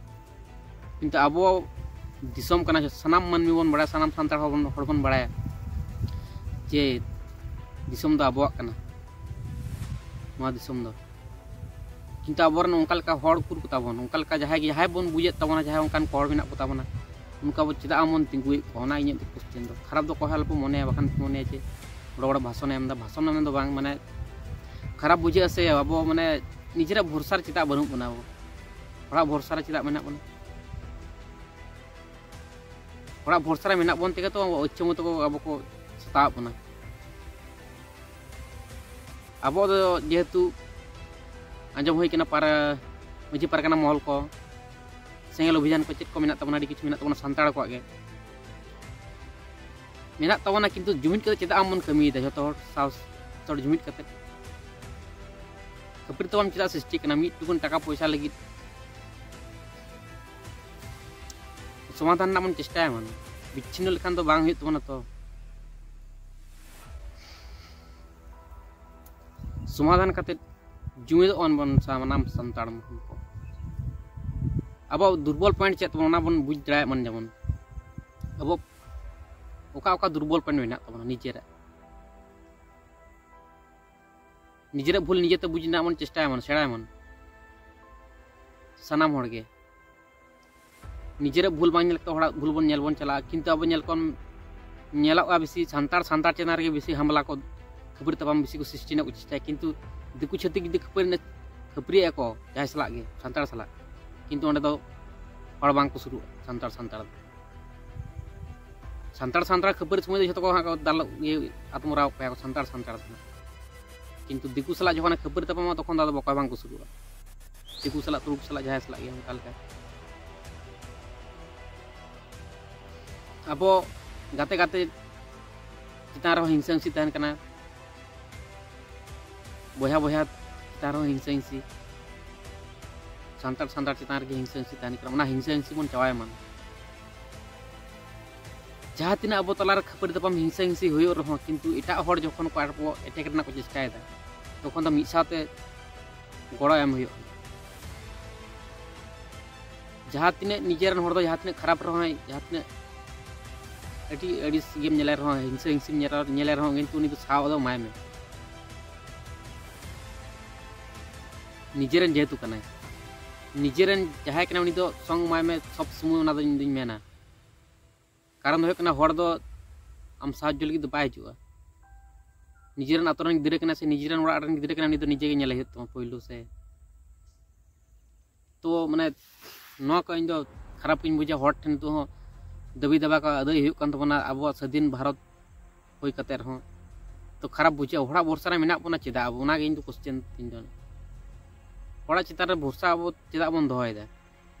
ᱠᱤᱱᱛᱩ ᱟᱵᱚ ᱫᱤᱥᱚᱢ ᱠᱟᱱᱟ, ᱥᱟᱱᱟᱢ ᱢᱟᱹᱱᱢᱤ ᱵᱚᱱ ᱵᱟᱲᱟᱭᱟ, ᱥᱟᱱᱟᱢ ᱥᱟᱱᱛᱟᱲ ᱦᱚᱲ ᱵᱚᱱ, ᱦᱚᱲ ᱵᱚᱱ ᱵᱟᱲᱟᱭᱟ ᱡᱮ ᱫᱤᱥᱚᱢ ᱫᱚ ᱟᱵᱚᱣᱟᱜ ᱠᱟᱱᱟ, ᱱᱚᱣᱟ ᱫᱤᱥᱚᱢ ᱫᱚ᱾ ᱠᱤᱱᱛᱩ ᱟᱵᱚᱨᱮᱱ ᱚᱱᱠᱟ ᱞᱮᱠᱟ ᱦᱚᱲ ᱩᱠᱩᱨ ᱠᱚ ᱛᱟᱵᱚᱱ, ᱚᱱᱠᱟ ᱞᱮᱠᱟ ᱡᱟᱦᱟᱸᱭ ᱜᱮ, ᱡᱟᱦᱟᱸᱭ ᱵᱚᱱ ᱵᱩᱡᱮᱫ ᱛᱟᱵᱚᱱᱟ, ᱡᱟᱦᱟᱸᱭ ᱚᱱᱠᱟᱱ ᱦᱚᱲ ᱢᱮᱱᱟᱜ ᱠᱚ ᱛᱟᱵᱚᱱᱟ, ᱚᱱᱠᱟ ᱟᱵᱚ ᱪᱮᱫᱟᱜ ᱵᱚᱱ ᱛᱤᱸᱜᱩᱭᱮᱫ ᱠᱚᱣᱟ? ᱚᱱᱟ ᱤᱧᱟᱹᱜ ᱫᱚ ᱠᱚᱥᱪᱮᱱ ᱫᱚ᱾ ᱠᱷᱟᱨᱟᱯ ᱫᱚ ᱚᱠᱚᱭ ᱦᱚᱸ ᱟᱞᱚᱯᱮ ᱢᱚᱱᱮᱭᱟ, ᱵᱟᱠᱷᱟᱱ ᱯᱮ ᱢᱚᱱᱮᱭᱟ ᱡᱮ ᱵᱚᱲᱚ ᱵᱚᱲᱚ ᱵᱷᱟᱥᱚᱱᱮ ᱮᱢ ᱮᱫᱟ᱾ ᱵᱷᱟᱥᱚᱱ ᱮᱢ ᱫᱚ ᱵᱟᱝ, ᱢᱟᱱᱮ ᱠᱷᱟᱨᱟᱯ ᱵᱩᱡᱷᱟᱹᱜᱼᱟ ᱥᱮ, ᱟᱵᱚ ᱢᱟᱱᱮ ᱱᱤᱡᱮᱨᱟᱜ ᱵᱷᱚᱨᱥᱟ ᱨᱮ ᱪᱮᱫᱟᱜ ᱵᱟᱹᱱᱩᱜ ᱵᱚᱱᱟ? ᱟᱵᱚ ᱦᱚᱲᱟᱜ ᱵᱷᱚᱨᱥᱟ ᱨᱮ ᱪᱮᱫᱟᱜ ᱢᱮᱱᱟᱜ ᱵᱚᱱᱟ? ᱦᱚᱲᱟᱜ ᱵᱷᱚᱨᱥᱟ ᱨᱮ ᱢᱮᱱᱟᱜ ᱵᱚᱱ ᱛᱮᱜᱮ ᱛᱚ ᱟᱵᱚ ᱤᱪᱪᱷᱟᱹ ᱢᱚᱛᱚ ᱠᱚ ᱟᱵᱚ ᱠᱚ ᱥᱟᱛᱟᱣᱮᱫ ᱵᱚᱱᱟ᱾ ᱟᱵᱚ ᱫᱚ ᱡᱮᱦᱮᱛᱩ ᱟᱸᱡᱚᱢ ᱦᱩᱭ ᱠᱟᱱᱟ ᱯᱟᱨᱟ-, ᱢᱟᱹᱡᱷᱤ ᱯᱟᱨᱜᱟᱱᱟ ᱢᱚᱦᱚᱞ ᱠᱚ, ᱥᱮᱸᱜᱮᱞ ᱚᱵᱷᱤᱡᱟᱱ ᱠᱚ, ᱪᱮᱫ ᱠᱚ ᱢᱮᱱᱟᱜ ᱛᱟᱵᱚᱱᱟ, ᱟᱹᱰᱤ ᱠᱤᱪᱷᱩ ᱢᱮᱱᱟᱜ ᱛᱟᱵᱚᱱᱟ ᱥᱟᱱᱛᱟᱲ ᱠᱚᱣᱟᱜ ᱜᱮ ᱢᱮᱱᱟᱜ ᱛᱟᱵᱚᱱᱟ, ᱠᱤᱱᱛᱩ ᱡᱩᱢᱤᱫ ᱠᱟᱛᱮ ᱪᱮᱫᱟᱜ ᱵᱟᱵᱚᱱ ᱠᱟᱹᱢᱤᱭᱮᱫᱟ? ᱡᱚᱛᱚ ᱦᱚᱲ ᱥᱟᱶ ᱦᱚᱲ ᱡᱩᱢᱤᱫ ᱠᱟᱛᱮ ᱠᱷᱟᱹᱯᱟᱹᱨᱤ ᱛᱟᱯᱟᱢ ᱪᱮᱫᱟᱜ ᱥᱨᱤᱥᱴᱤᱜ ᱠᱟᱱᱟ? ᱢᱤᱫ ᱴᱩᱠᱩᱱ ᱴᱟᱠᱟ ᱯᱚᱭᱥᱟ ᱞᱟᱹᱜᱤᱫ ᱥᱚᱢᱟᱫᱷᱟᱱ ᱨᱮᱱᱟᱜ ᱵᱚᱱ ᱪᱮᱥᱴᱟᱭᱟ ᱢᱟᱱᱮ, ᱵᱤᱪᱪᱷᱤᱱᱱᱚ ᱞᱮᱠᱷᱟᱱ ᱫᱚ ᱵᱟᱝ ᱦᱩᱭᱩᱜ ᱛᱟᱵᱚᱱᱟ ᱛᱚ᱾ ᱥᱚᱢᱟᱫᱷᱟᱱ ᱠᱟᱛᱮ ᱡᱩᱢᱤᱫᱚᱜ ᱢᱟᱵᱚᱱ ᱥᱟᱱᱟᱢ ᱥᱟᱱᱛᱟᱲ ᱦᱚᱯᱚᱱ ᱠᱚ᱾ ᱟᱵᱚ ᱫᱩᱨᱵᱚᱞ ᱯᱚᱭᱮᱱᱴ ᱪᱮᱫ ᱛᱟᱵᱚᱱ, ᱚᱱᱟ ᱵᱚᱱ ᱵᱩᱡᱽ ᱫᱟᱲᱮᱭᱟᱜ ᱢᱟᱱ, ᱡᱮᱢᱚᱱ ᱟᱵᱚ ᱚᱠᱟ ᱚᱠᱟ ᱫᱩᱨᱵᱚᱞ ᱯᱚᱭᱮᱱᱴ ᱢᱮᱱᱟᱜ ᱛᱟᱵᱚᱱᱟ ᱱᱤᱡᱮᱨᱟᱜ᱾ ᱱᱤᱡᱮᱨᱟᱜ ᱵᱷᱩᱞ ᱱᱤᱡᱮᱛᱮ ᱵᱩᱡᱽ ᱨᱮᱱᱟᱜ ᱵᱚᱱ ᱪᱮᱥᱴᱟᱭᱟ ᱢᱟᱱ, ᱥᱮᱬᱟᱭ ᱢᱟᱱ᱾ ᱥᱟᱱᱟᱢ ᱦᱚᱲ ᱜᱮ ᱱᱤᱡᱮᱨᱟᱜ ᱵᱷᱩᱞ ᱵᱟᱝ ᱧᱮᱞ ᱠᱟᱛᱮ ᱦᱚᱲᱟᱜ ᱵᱷᱩᱞ ᱵᱚᱱ ᱧᱮᱞ ᱵᱚᱱ ᱪᱟᱞᱟᱜᱼᱟ, ᱠᱤᱱᱛᱩ ᱟᱵᱚ ᱧᱮᱞ ᱠᱚᱢ ᱧᱮᱞᱚᱜᱼᱟ ᱵᱮᱥᱤ ᱥᱟᱱᱛᱟᱲ ᱥᱟᱱᱛᱟᱲ ᱪᱮᱛᱟᱱ ᱨᱮᱜᱮ ᱵᱮᱥᱤ ᱦᱟᱢᱞᱟ ᱠᱚ, ᱠᱷᱟᱹᱯᱟᱹᱨᱤ ᱛᱟᱯᱟᱢ ᱵᱮᱥᱤ ᱠᱚ ᱥᱨᱤᱥᱴᱤ ᱨᱮᱱᱟᱜ ᱠᱚ ᱪᱮᱥᱴᱟᱭᱟ, ᱠᱤᱱᱛᱩ ᱫᱤᱠᱩ ᱪᱷᱟᱹᱛᱤᱠ ᱡᱩᱫᱤ ᱠᱷᱟᱹᱯᱟᱹᱨᱤ ᱨᱮᱱᱟᱜ ᱠᱷᱟᱹᱯᱟᱹᱨᱤᱭᱟᱜ ᱟᱠᱚ ᱡᱟᱦᱟᱸᱭ ᱥᱟᱞᱟᱜ ᱜᱮ, ᱥᱟᱱᱛᱟᱲ ᱥᱟᱞᱟᱜ, ᱠᱤᱱᱛᱩ ᱚᱸᱰᱮ ᱫᱚ ᱦᱚᱲ ᱵᱟᱝ ᱠᱚ ᱥᱩᱨᱩᱜᱼᱟ ᱥᱟᱱᱛᱟᱲ ᱥᱟᱱᱛᱟᱲ ᱫᱚ᱾ ᱥᱟᱱᱛᱟᱲ ᱥᱟᱱᱛᱟᱲ ᱠᱷᱟᱹᱯᱟᱹᱨᱤ ᱥᱚᱢᱚᱭ ᱫᱚ ᱡᱷᱚᱛᱚ ᱠᱚ ᱦᱟᱸᱜ ᱠᱚ ᱫᱟᱞ ᱤᱭᱟᱹ ᱟᱛᱢᱚᱨᱟᱣ ᱠᱚᱣᱟ ᱠᱚ ᱥᱟᱱᱛᱟᱲ ᱥᱟᱱᱛᱟᱲ ᱫᱚ᱾ ᱠᱤᱱᱛᱩ ᱫᱤᱠᱩ ᱥᱟᱞᱟᱜ ᱡᱚᱠᱷᱚᱱ ᱠᱷᱟᱹᱯᱟᱹᱨᱤ ᱛᱟᱯᱟᱢᱟ, ᱛᱚᱠᱷᱚᱱ ᱫᱚ ᱟᱫᱚ ᱚᱠᱚᱭ ᱵᱟᱝ ᱠᱚ ᱥᱩᱨᱩᱜᱼᱟ᱾ ᱫᱤᱠᱩ ᱥᱟᱞᱟᱜ, ᱛᱩᱲᱩᱠ ᱥᱟᱞᱟᱜ, ᱡᱟᱦᱟᱸᱭ ᱥᱟᱞᱟᱜ ᱜᱮ ᱚᱱᱠᱟ ᱞᱮᱠᱟ᱾ ᱟᱵᱚ ᱜᱟᱛᱮ ᱜᱟᱛᱮ ᱪᱮᱛᱟᱱ ᱨᱮᱦᱚᱸ ᱦᱤᱝᱥᱟᱹ ᱦᱤᱝᱥᱤ ᱛᱟᱦᱮᱱ ᱠᱟᱱᱟ, ᱵᱚᱭᱦᱟ ᱵᱚᱭᱦᱟ ᱪᱮᱛᱟᱱ ᱨᱮᱦᱚᱸ ᱦᱤᱝᱥᱟᱹ ᱦᱤᱝᱥᱤ, ᱥᱟᱱᱛᱟᱲ ᱥᱟᱱᱛᱟᱲ ᱪᱮᱛᱟᱱ ᱨᱮᱜᱮ ᱦᱤᱝᱥᱟᱹ ᱦᱤᱝᱥᱤ ᱛᱟᱦᱮᱱ ᱠᱟᱱᱟ᱾ ᱚᱱᱟ ᱦᱤᱝᱥᱟᱹ ᱦᱤᱝᱥᱤ ᱵᱚᱱ ᱪᱟᱵᱟᱭ ᱢᱟ᱾ ᱡᱟᱦᱟᱸ ᱛᱤᱱᱟᱹᱜ ᱟᱵᱚ ᱛᱟᱞᱟᱨᱮ ᱠᱷᱟᱹᱯᱟᱹᱨᱤ ᱛᱟᱯᱟᱢ, ᱦᱤᱝᱥᱟᱹ ᱦᱤᱝᱥᱤ ᱦᱩᱭᱩᱜ ᱨᱮᱦᱚᱸ, ᱠᱤᱱᱛᱩ ᱮᱴᱟᱜ ᱦᱚᱲ ᱡᱚᱠᱷᱚᱱ ᱠᱚ ᱟᱵᱚ ᱮᱴᱮᱠ ᱨᱮᱱᱟᱜ ᱠᱚ ᱪᱮᱥᱴᱟᱭᱮᱫᱟ, ᱛᱚᱠᱷᱚᱱ ᱫᱚ ᱢᱤᱫ ᱥᱟᱶᱛᱮ ᱜᱚᱲᱚ ᱮᱢ ᱦᱩᱭᱩᱜᱼᱟ᱾ ᱡᱟᱦᱟᱸ ᱛᱤᱱᱟᱹᱜ ᱱᱤᱡᱮᱨᱮᱱ ᱦᱚᱲ ᱫᱚ ᱡᱟᱦᱟᱸ ᱛᱤᱱᱟᱹᱜ ᱠᱷᱟᱨᱟᱯ ᱨᱮᱦᱚᱸᱭ, ᱡᱟᱦᱟᱸ ᱛᱤᱱᱟᱹᱜ ᱟᱹᱰᱤ ᱟᱹᱲᱤᱥ ᱜᱮᱢ ᱧᱮᱞᱮ ᱨᱮᱦᱚᱸ, ᱦᱤᱝᱥᱟᱹ ᱦᱤᱝᱥᱤᱢ ᱧᱮᱞ, ᱧᱮᱞᱮ ᱨᱮᱦᱚᱸ, ᱠᱤᱱᱛᱩ ᱩᱱᱤ ᱫᱚ ᱥᱟᱶ ᱫᱚ ᱮᱢᱟᱭ ᱢᱮ᱾ ᱱᱤᱡᱮᱨᱮᱱ ᱡᱮᱦᱮᱛᱩ ᱠᱟᱱᱟᱭ, ᱱᱤᱡᱮᱨᱮᱱ ᱡᱟᱦᱟᱸᱭ ᱠᱟᱱᱟᱭ, ᱩᱱᱤ ᱫᱚ ᱥᱚᱝ ᱮᱢᱟᱭ ᱢᱮ ᱥᱚᱵ ᱥᱚᱢᱚᱭ, ᱚᱱᱟ ᱫᱚ ᱤᱧ ᱫᱩᱧ ᱢᱮᱱᱟ᱾ ᱠᱟᱨᱚᱱ ᱫᱚ ᱦᱩᱭᱩᱜ ᱠᱟᱱᱟ, ᱦᱚᱲ ᱫᱚ ᱟᱢ ᱥᱟᱦᱟᱡᱽᱡᱚ ᱞᱟᱹᱜᱤᱫ ᱫᱚ ᱵᱟᱭ ᱦᱤᱡᱩᱜᱼᱟ᱾ ᱱᱤᱡᱮᱨᱮᱱ ᱟᱛᱳ ᱨᱮᱱ ᱜᱤᱫᱽᱨᱟᱹ ᱠᱟᱱᱟᱭ ᱥᱮ ᱱᱤᱡᱮᱨᱮᱱ ᱚᱲᱟᱜ ᱨᱮᱱ ᱜᱤᱫᱽᱨᱟᱹ ᱠᱟᱱᱟᱭ, ᱩᱱᱤ ᱫᱚ ᱱᱤᱡᱮ ᱜᱮ ᱧᱮᱞᱮ ᱦᱩᱭᱩᱜ ᱛᱟᱢᱟ ᱯᱳᱭᱞᱳ ᱥᱮ᱾ ᱛᱚ ᱢᱟᱱᱮ, ᱱᱚᱣᱟ ᱠᱚ ᱤᱧ ᱫᱚ ᱠᱷᱟᱨᱟᱯ ᱜᱤᱧ ᱵᱩᱡᱟ᱾ ᱦᱚᱲ ᱴᱷᱮᱱ ᱱᱤᱛᱚᱜ ᱦᱚᱸ ᱫᱟᱹᱵᱤ ᱫᱟᱵᱟ ᱠᱚ ᱟᱹᱫᱟᱹᱭ ᱦᱩᱭᱩᱜ ᱠᱟᱱ ᱛᱟᱵᱚᱱᱟ, ᱟᱵᱚᱣᱟᱜ ᱥᱟᱹᱫᱷᱤᱱ ᱵᱷᱟᱨᱚᱛ ᱦᱩᱭ ᱠᱟᱛᱮ ᱨᱮᱦᱚᱸ᱾ ᱛᱚ ᱠᱷᱟᱨᱟᱯ ᱵᱩᱡᱷᱟᱹᱜᱼᱟ, ᱦᱚᱲᱟᱜ ᱵᱷᱚᱨᱥᱟ ᱨᱮ ᱢᱮᱱᱟᱜ ᱵᱚᱱᱟ ᱪᱮᱫᱟᱜ ᱟᱵᱚ? ᱚᱱᱟᱜᱮ ᱤᱧ ᱫᱚ ᱠᱚᱥᱪᱮᱱ ᱛᱤᱧ ᱫᱚ, ᱦᱚᱲᱟᱜ ᱪᱮᱛᱟᱱ ᱨᱮ ᱵᱷᱚᱨᱥᱟ ᱟᱵᱚ ᱪᱮᱫᱟᱜ ᱵᱚᱱ ᱫᱚᱦᱚᱭᱮᱫᱟ?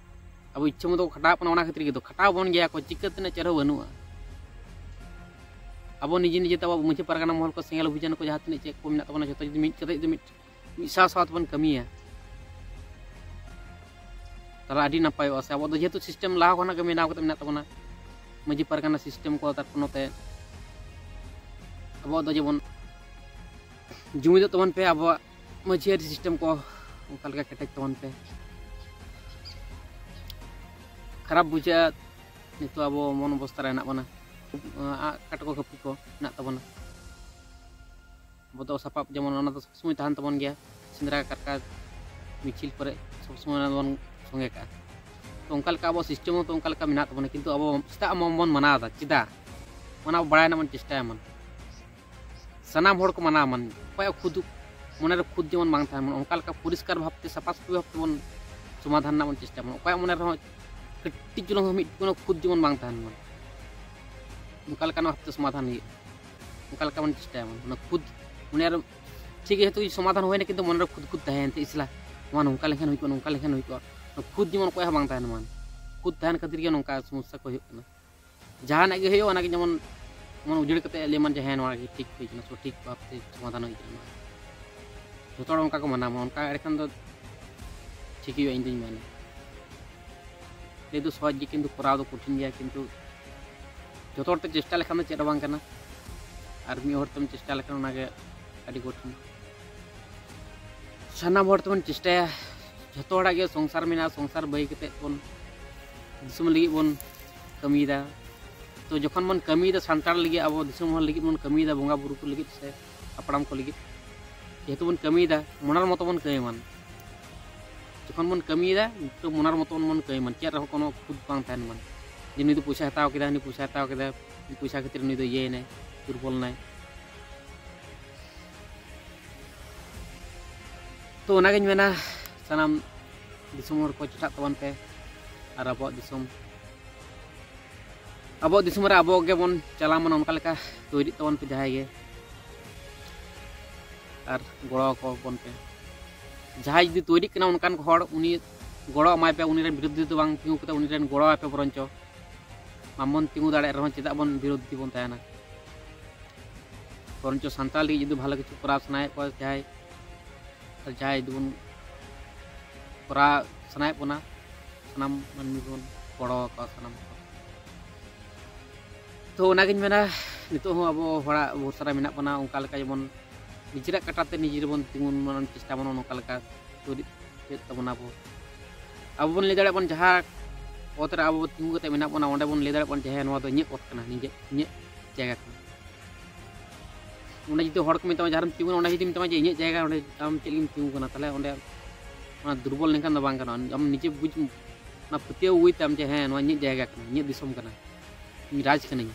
ᱟᱵᱚ ᱤᱪᱪᱷᱟᱹ ᱢᱚᱛᱚ ᱠᱚ ᱠᱷᱟᱴᱟᱣ ᱵᱚᱱᱟ, ᱚᱱᱟ ᱠᱷᱟᱹᱛᱤᱨ ᱜᱮ ᱫᱚ ᱠᱷᱟᱴᱟᱣ ᱵᱚᱱ ᱜᱮᱭᱟ ᱠᱚ, ᱪᱤᱠᱟᱹ ᱛᱮᱱᱟᱜ ᱪᱮᱫ ᱦᱚᱸ ᱵᱟᱹᱱᱩᱜᱼᱟ᱾ ᱟᱵᱚ ᱱᱤᱡᱮ ᱱᱤᱡᱮ ᱛᱮ ᱟᱵᱚ ᱢᱟᱹᱡᱷᱤ ᱯᱟᱨᱜᱟᱱᱟ ᱢᱚᱦᱚᱞ ᱠᱚ, ᱥᱮᱸᱜᱮᱞ ᱚᱵᱷᱤᱡᱟᱱ ᱠᱚ, ᱡᱟᱦᱟᱸ ᱛᱤᱱᱟᱹᱜ ᱪᱮᱫ ᱠᱚ ᱢᱮᱱᱟᱜ ᱛᱟᱵᱚᱱᱟ, ᱡᱚᱛᱚ ᱡᱩᱫᱤ ᱢᱤᱫ ᱠᱟᱛᱮ ᱡᱩᱫᱤ ᱢᱤᱫ, ᱢᱤᱫ ᱥᱟᱶ ᱥᱟᱶ ᱛᱮᱵᱚᱱ ᱠᱟᱹᱢᱤᱭᱟ, ᱛᱟᱦᱚᱞᱮ ᱟᱹᱰᱤ ᱱᱟᱯᱟᱭᱚᱜᱼᱟ᱾ ᱥᱮ ᱟᱵᱚ ᱫᱚ ᱡᱮᱦᱮᱛᱩ ᱥᱤᱥᱴᱮᱢ ᱞᱟᱦᱟ ᱠᱷᱚᱱᱟᱜ ᱜᱮ ᱵᱮᱱᱟᱣ ᱠᱟᱛᱮ ᱢᱮᱱᱟᱜ ᱛᱟᱵᱚᱱᱟ, ᱢᱟᱹᱡᱷᱤ ᱯᱟᱨᱜᱟᱱᱟ ᱥᱤᱥᱴᱮᱢ ᱠᱚ, ᱛᱟᱨᱯᱚᱨ ᱱᱚᱛᱮ ᱟᱵᱚᱣᱟᱜ ᱫᱚ ᱡᱮᱢᱚᱱ ᱡᱩᱢᱤᱫᱚᱜ ᱛᱟᱵᱚᱱ ᱯᱮ, ᱟᱵᱚᱣᱟᱜ ᱢᱟᱹᱡᱷᱤ ᱟᱹᱨᱤ ᱥᱤᱥᱴᱮᱢ ᱠᱚ ᱚᱱᱠᱟ ᱞᱮᱠᱟ ᱠᱮᱴᱮᱡ ᱛᱟᱵᱚᱱ ᱯᱮ᱾ ᱠᱷᱟᱨᱟᱯ ᱵᱩᱡᱷᱟᱹᱜᱼᱟ, ᱱᱤᱛᱚᱜ ᱟᱵᱚ ᱢᱚᱱ ᱚᱵᱚᱥᱛᱟ ᱨᱮ ᱦᱮᱱᱟᱜ ᱵᱚᱱᱟ, ᱟᱜ ᱠᱟᱴ ᱠᱚ ᱠᱟᱹᱯᱤ ᱠᱚ ᱦᱮᱱᱟᱜ ᱛᱟᱵᱚᱱᱟ᱾ ᱟᱵᱚ ᱫᱚ ᱥᱟᱯᱟᱵ ᱡᱮᱢᱚᱱ ᱚᱱᱟ ᱫᱚ ᱥᱚᱵᱽ ᱥᱚᱢᱚᱭ ᱛᱟᱦᱮᱱ ᱛᱟᱵᱚᱱ ᱜᱮᱭᱟ, ᱥᱮᱸᱫᱽᱨᱟ ᱠᱟᱨᱠᱟ ᱢᱤᱪᱷᱤᱞ ᱠᱚᱨᱮ ᱥᱚᱵᱽ ᱥᱚᱢᱚᱭ ᱚᱱᱟ ᱫᱚᱵᱚᱱ ᱥᱚᱸᱜᱮ ᱠᱟᱜᱼᱟ᱾ ᱛᱚ ᱚᱱᱠᱟ ᱞᱮᱠᱟ ᱟᱵᱚᱣᱟᱜ ᱥᱤᱥᱴᱮᱢ ᱦᱚᱸ ᱛᱚ ᱚᱱᱠᱟ ᱞᱮᱠᱟ ᱢᱮᱱᱟᱜ ᱛᱟᱵᱚᱱᱟ, ᱠᱤᱱᱛᱩ ᱟᱵᱚ ᱥᱮᱛᱟᱜ ᱢᱟ ᱵᱚᱱ ᱢᱟᱱᱟᱣ ᱮᱫᱟ, ᱪᱮᱫᱟᱜ? ᱚᱱᱟ ᱟᱵᱚ ᱵᱟᱲᱟᱭ ᱨᱮᱱᱟᱜ ᱵᱚᱱ ᱪᱮᱥᱴᱟᱭᱟ ᱢᱟᱱ, ᱥᱟᱱᱟᱢ ᱦᱚᱲ ᱠᱚ ᱢᱟᱱᱟᱣ ᱢᱟᱱ, ᱚᱠᱚᱭᱟᱜ ᱠᱷᱩᱫ ᱢᱚᱱᱮᱨᱮ ᱠᱷᱩᱫ ᱡᱮᱢᱚᱱ ᱵᱟᱝ ᱛᱟᱦᱮᱱ ᱢᱟᱱ, ᱚᱱᱠᱟ ᱞᱮᱠᱟ ᱯᱚᱨᱤᱥᱠᱟᱨ ᱵᱷᱟᱵᱛᱮ ᱥᱟᱯᱷᱟ ᱥᱟᱹᱯᱷᱤ ᱵᱷᱟᱵᱛᱮ ᱵᱚᱱ ᱥᱚᱢᱟᱫᱷᱟᱱ ᱨᱮᱱᱟᱜ ᱵᱚᱱ ᱪᱮᱥᱴᱟᱭᱟ ᱢᱟᱱ᱾ ᱚᱠᱚᱭᱟᱜ ᱢᱚᱱᱮ ᱨᱮᱦᱚᱸ ᱠᱟᱹᱴᱤᱡ ᱪᱩᱞᱩᱝ ᱦᱚᱸ ᱢᱤᱫ ᱠᱳᱱᱳ ᱠᱷᱩᱫ ᱡᱮᱢᱚᱱ ᱵᱟᱝ ᱛᱟᱦᱮᱱ ᱢᱟᱱ, ᱚᱱᱠᱟ ᱞᱮᱠᱟᱱᱟᱜ ᱵᱷᱟᱵᱛᱮ ᱥᱚᱢᱟᱫᱷᱟᱱ ᱦᱩᱭᱩᱜᱼᱟ, ᱚᱱᱠᱟ ᱞᱮᱠᱟ ᱵᱚᱱ ᱪᱮᱥᱴᱟᱭᱟ ᱢᱟᱱ᱾ ᱚᱱᱟ ᱠᱷᱩᱫ ᱢᱚᱱᱮᱨᱮ ᱴᱷᱤᱠ ᱜᱮᱭᱟ, ᱡᱮᱦᱮᱛᱩ ᱥᱚᱢᱟᱫᱷᱟᱱ ᱦᱩᱭᱱᱟ, ᱠᱤᱱᱛᱩ ᱢᱚᱱᱮᱨᱮ ᱠᱷᱩᱫ ᱠᱷᱩᱫ ᱛᱟᱦᱮᱸᱭᱮᱱ ᱛᱮ, ᱤᱥᱞᱟ ᱱᱚᱣᱟ ᱱᱚᱝᱠᱟ ᱞᱮᱱᱠᱷᱟᱱ ᱦᱩᱭ ᱠᱚᱜᱼᱟ, ᱱᱚᱝᱠᱟ ᱞᱮᱱᱠᱷᱟᱱ ᱦᱩᱭ ᱠᱚᱜᱼᱟ, ᱠᱷᱩᱫ ᱡᱮᱢᱚᱱ ᱚᱠᱚᱭ ᱦᱚᱸ ᱵᱟᱝ ᱛᱟᱦᱮᱱ ᱢᱟ᱾ ᱠᱷᱩᱫ ᱛᱟᱦᱮᱱ ᱠᱷᱟᱹᱛᱤᱨ ᱜᱮ ᱱᱚᱝᱠᱟ ᱥᱚᱢᱚᱥᱥᱟ ᱠᱚ ᱦᱩᱭᱩᱜ ᱠᱟᱱᱟ᱾ ᱡᱟᱦᱟᱱᱟᱜ ᱜᱮ ᱦᱩᱭᱩᱜᱼᱟ, ᱚᱱᱟᱜᱮ ᱡᱮᱢᱚᱱ ᱢᱚᱱ ᱩᱡᱟᱹᱲ ᱠᱟᱛᱮ ᱞᱟᱹᱭ ᱢᱟ ᱡᱮ ᱦᱮᱸ, ᱱᱚᱣᱟ ᱜᱮ ᱴᱷᱤᱠ ᱦᱩᱭ ᱠᱟᱱᱟ, ᱥᱚᱴᱷᱤᱠ ᱵᱷᱟᱵᱛᱮ ᱥᱚᱢᱟᱫᱷᱟᱱ ᱦᱩᱭ ᱠᱟᱱᱟ, ᱱᱚᱣᱟ ᱡᱚᱛᱚ ᱦᱚᱲ ᱚᱱᱠᱟ ᱠᱚ ᱢᱟᱱᱟᱣ ᱢᱟ, ᱚᱱᱠᱟ ᱮᱸᱰᱮᱠᱷᱟᱱ ᱫᱚ ᱴᱷᱤᱠ ᱦᱩᱭᱩᱜᱼᱟ, ᱤᱧ ᱫᱩᱧ ᱢᱮᱱᱟ᱾ ᱞᱟᱹᱭ ᱫᱚ ᱥᱚᱦᱚᱡ ᱜᱮ, ᱠᱤᱱᱛᱩ ᱠᱚᱨᱟᱣ ᱫᱚ ᱠᱚᱴᱷᱤᱱ ᱜᱮᱭᱟ᱾ ᱠᱤᱱᱛᱩ ᱡᱚᱛᱚ ᱦᱚᱲ ᱛᱮ ᱪᱮᱥᱴᱟ ᱞᱮᱠᱷᱟᱱ ᱫᱚ ᱪᱮᱫ ᱦᱚᱸ ᱵᱟᱝ ᱠᱟᱱᱟ, ᱟᱨ ᱢᱤᱫ ᱦᱚᱲ ᱛᱮᱢ ᱪᱮᱥᱴᱟ ᱞᱮᱠᱷᱟᱱ ᱚᱱᱟᱜᱮ ᱟᱹᱰᱤ ᱠᱚᱴᱷᱤᱱ᱾ ᱥᱟᱱᱟᱢ ᱦᱚᱲ ᱛᱮᱵᱚᱱ ᱪᱮᱥᱴᱟᱭᱟ, ᱡᱚᱛᱚ ᱦᱚᱲᱟᱜ ᱜᱮ ᱥᱚᱝᱥᱟᱨ ᱢᱮᱱᱟᱜᱼᱟ, ᱥᱚᱝᱥᱟᱨ ᱵᱟᱹᱜᱤ ᱠᱟᱛᱮᱫ ᱵᱚᱱ ᱫᱤᱥᱚᱢ ᱞᱟᱹᱜᱤᱫ ᱵᱚᱱ ᱠᱟᱹᱢᱤᱭᱮᱫᱟ᱾ ᱛᱚ ᱡᱚᱠᱷᱚᱱ ᱵᱚᱱ ᱠᱟᱹᱢᱤᱭᱮᱫᱟ ᱥᱟᱱᱛᱟᱲ ᱞᱟᱹᱜᱤᱫ, ᱟᱵᱚ ᱫᱤᱥᱚᱢ ᱦᱚᱲ ᱞᱟᱹᱜᱤᱫ ᱵᱚᱱ ᱠᱟᱹᱢᱤᱭᱮᱫᱟ, ᱵᱚᱸᱜᱟ ᱵᱩᱨᱩ ᱠᱚ ᱞᱟᱹᱜᱤᱫ ᱥᱮ ᱦᱟᱯᱲᱟᱢ ᱠᱚ ᱞᱟᱹᱜᱤᱫ, ᱡᱮᱦᱮᱛᱩ ᱵᱚᱱ ᱠᱟᱹᱢᱤᱭᱮᱫᱟ, ᱢᱚᱱᱮᱨ ᱢᱚᱛᱚ ᱵᱚᱱ ᱠᱟᱹᱢᱤ ᱢᱟ᱾ ᱡᱚᱠᱷᱚᱱ ᱵᱚᱱ ᱠᱟᱹᱢᱤᱭᱮᱫᱟ, ᱛᱚ ᱢᱚᱱᱮᱨ ᱢᱚᱛᱚ ᱵᱚᱱ ᱠᱟᱹᱢᱤ ᱢᱟ, ᱪᱮᱫ ᱨᱮᱦᱚᱸ ᱠᱳᱱᱳ ᱠᱷᱩᱫ ᱵᱟᱝ ᱛᱟᱦᱮᱱ ᱢᱟ᱾ ᱡᱮ ᱱᱩᱭ ᱫᱚ ᱯᱚᱭᱥᱟ ᱦᱟᱛᱟᱣ ᱠᱮᱫᱟ, ᱦᱟᱹᱱᱤ ᱯᱚᱭᱥᱟ ᱦᱟᱛᱟᱣ ᱠᱮᱫᱟ, ᱯᱚᱭᱥᱟ ᱠᱷᱟᱹᱛᱤᱨ ᱱᱩᱭ ᱫᱚ ᱤᱭᱟᱹᱭᱮᱱᱟᱭ, ᱫᱩᱨᱵᱚᱞ ᱮᱱᱟᱭ᱾ ᱛᱚ ᱚᱱᱟᱜᱤᱧ ᱢᱮᱱᱟ, ᱥᱟᱱᱟᱢ ᱫᱤᱥᱚᱢ ᱦᱚᱲ ᱠᱚ ᱪᱮᱴᱷᱟᱜ ᱛᱟᱵᱚᱱ ᱯᱮ, ᱟᱨ ᱟᱵᱚᱣᱟᱜ ᱫᱤᱥᱚᱢ, ᱟᱵᱚᱣᱟᱜ ᱫᱤᱥᱚᱢ ᱨᱮ ᱟᱵᱚ ᱜᱮᱵᱚᱱ ᱪᱟᱞᱟᱣ ᱢᱟ, ᱚᱱᱠᱟ ᱞᱮᱠᱟ ᱛᱳᱭᱨᱤᱜ ᱛᱟᱵᱚᱱ ᱯᱮ ᱡᱟᱦᱟᱸᱭ ᱜᱮ, ᱟᱨ ᱜᱚᱲᱚ ᱟᱠᱚ ᱵᱚᱱ ᱯᱮ᱾ ᱡᱟᱦᱟᱸᱭ ᱡᱩᱫᱤ ᱛᱳᱭᱨᱤᱜ ᱠᱟᱱᱟ ᱚᱱᱠᱟᱱ ᱦᱚᱲ, ᱩᱱᱤ ᱜᱚᱲᱚ ᱮᱢᱟᱭ ᱯᱮ, ᱩᱱᱤ ᱨᱮᱱ ᱵᱤᱨᱳᱫᱷᱤ ᱫᱚ ᱵᱟᱝ ᱛᱤᱸᱜᱩ ᱠᱟᱛᱮ ᱩᱱᱤ ᱨᱮᱱ ᱜᱚᱲᱚ ᱟᱭ ᱯᱮ ᱵᱚᱨᱚᱱᱪᱚ᱾ ᱵᱟᱵᱚᱱ ᱛᱤᱸᱜᱩ ᱫᱟᱲᱮᱭᱟᱜ ᱨᱮᱦᱚᱸ ᱪᱮᱫᱟᱜ ᱵᱚᱱ ᱵᱤᱨᱳᱫᱷᱤ ᱵᱚᱱ ᱛᱟᱦᱮᱱᱟ? ᱵᱚᱨᱚᱱᱪᱚ ᱥᱟᱱᱛᱟᱲ ᱞᱟᱹᱜᱤᱫ ᱡᱩᱫᱤ ᱵᱷᱟᱞᱮ ᱠᱤᱪᱷᱩ ᱠᱚᱨᱟᱣ ᱥᱟᱱᱟᱭᱮᱫ ᱠᱚᱣᱟ ᱡᱟᱦᱟᱸᱭ, ᱟᱨ ᱡᱟᱦᱟᱸᱭ ᱡᱩᱫᱤ ᱵᱚᱱ ᱠᱚᱨᱟᱣ ᱥᱟᱱᱟᱭᱮᱫ ᱵᱚᱱᱟ, ᱥᱟᱱᱟᱢ ᱢᱟᱹᱱᱢᱤ ᱵᱚᱱ ᱜᱚᱲᱚ ᱟᱠᱚᱣᱟ ᱥᱟᱱᱟᱢ ᱠᱚ᱾ ᱛᱚ ᱚᱱᱟᱜᱤᱧ ᱢᱮᱱᱟ, ᱱᱤᱛᱚᱜ ᱦᱚᱸ ᱟᱵᱚ ᱦᱚᱲᱟᱜ ᱵᱷᱚᱨᱥᱟ ᱨᱮ ᱢᱮᱱᱟᱜ ᱵᱚᱱᱟ, ᱚᱱᱠᱟ ᱞᱮᱠᱟ ᱡᱮᱢᱚᱱ ᱱᱤᱡᱮᱨᱟᱜ ᱠᱟᱴᱟ ᱛᱮ ᱱᱤᱡᱮ ᱵᱚᱱ ᱛᱤᱸᱜᱩᱱ ᱢᱟ, ᱪᱮᱥᱴᱟ ᱵᱚᱱ ᱱᱚᱝᱠᱟ ᱞᱮᱠᱟ ᱛᱳᱭᱨᱤ ᱦᱩᱭᱩᱜ ᱛᱟᱵᱚᱱᱟ ᱟᱵᱚ᱾ ᱟᱵᱚ ᱵᱚᱱ ᱞᱟᱹᱭ ᱫᱟᱲᱮᱭᱟᱜ ᱵᱚᱱ ᱡᱟᱦᱟᱸ ᱚᱛ ᱨᱮ ᱟᱵᱚ ᱛᱤᱸᱜᱩ ᱠᱟᱛᱮ ᱢᱮᱱᱟᱜ ᱵᱚᱱᱟ, ᱚᱸᱰᱮ ᱵᱚᱱ ᱞᱟᱹᱭ ᱫᱟᱲᱮᱭᱟᱜ ᱵᱚᱱ ᱡᱮ ᱦᱮᱸ, ᱱᱚᱣᱟ ᱫᱚ ᱤᱧᱟᱹᱜ ᱚᱛ ᱠᱟᱱᱟ, ᱱᱤᱡᱮ ᱤᱧᱟᱹᱜ ᱡᱟᱭᱜᱟ ᱠᱟᱱᱟ᱾ ᱚᱸᱰᱮ ᱡᱩᱫᱤ ᱦᱚᱲ ᱠᱚ ᱢᱮᱛᱟᱢᱟ ᱡᱟᱦᱟᱸ ᱨᱮᱢ ᱛᱤᱸᱜᱩᱱᱟ, ᱚᱸᱰᱮ ᱡᱩᱫᱤ ᱢᱮᱛᱟᱢᱟ ᱡᱮ ᱤᱧᱟᱹᱜ ᱡᱟᱭᱜᱟ, ᱚᱸᱰᱮ ᱟᱢ ᱪᱮᱫ ᱞᱟᱹᱜᱤᱫ ᱮᱢ ᱛᱤᱸᱜᱩ ᱠᱟᱱᱟ? ᱛᱟᱦᱚᱞᱮ ᱚᱸᱰᱮ ᱚᱱᱟ ᱫᱩᱨᱵᱚᱞ ᱞᱮᱱᱠᱷᱟᱱ ᱫᱚ ᱵᱟᱝ ᱜᱟᱱᱚᱜᱼᱟ᱾ ᱟᱢ ᱱᱤᱡᱮ ᱵᱩᱡᱽ, ᱚᱱᱟ ᱯᱟᱹᱛᱭᱟᱹᱣ ᱟᱹᱜᱩᱭ ᱛᱟᱢ ᱡᱮ ᱦᱮᱸ, ᱱᱚᱣᱟ ᱤᱧᱟᱹᱜ ᱡᱟᱭᱜᱟ ᱠᱟᱱᱟ, ᱤᱧᱟᱹᱜ ᱫᱤᱥᱚᱢ ᱠᱟᱱᱟ, ᱤᱧ ᱨᱟᱡᱽ ᱠᱟᱹᱱᱟᱹᱧ᱾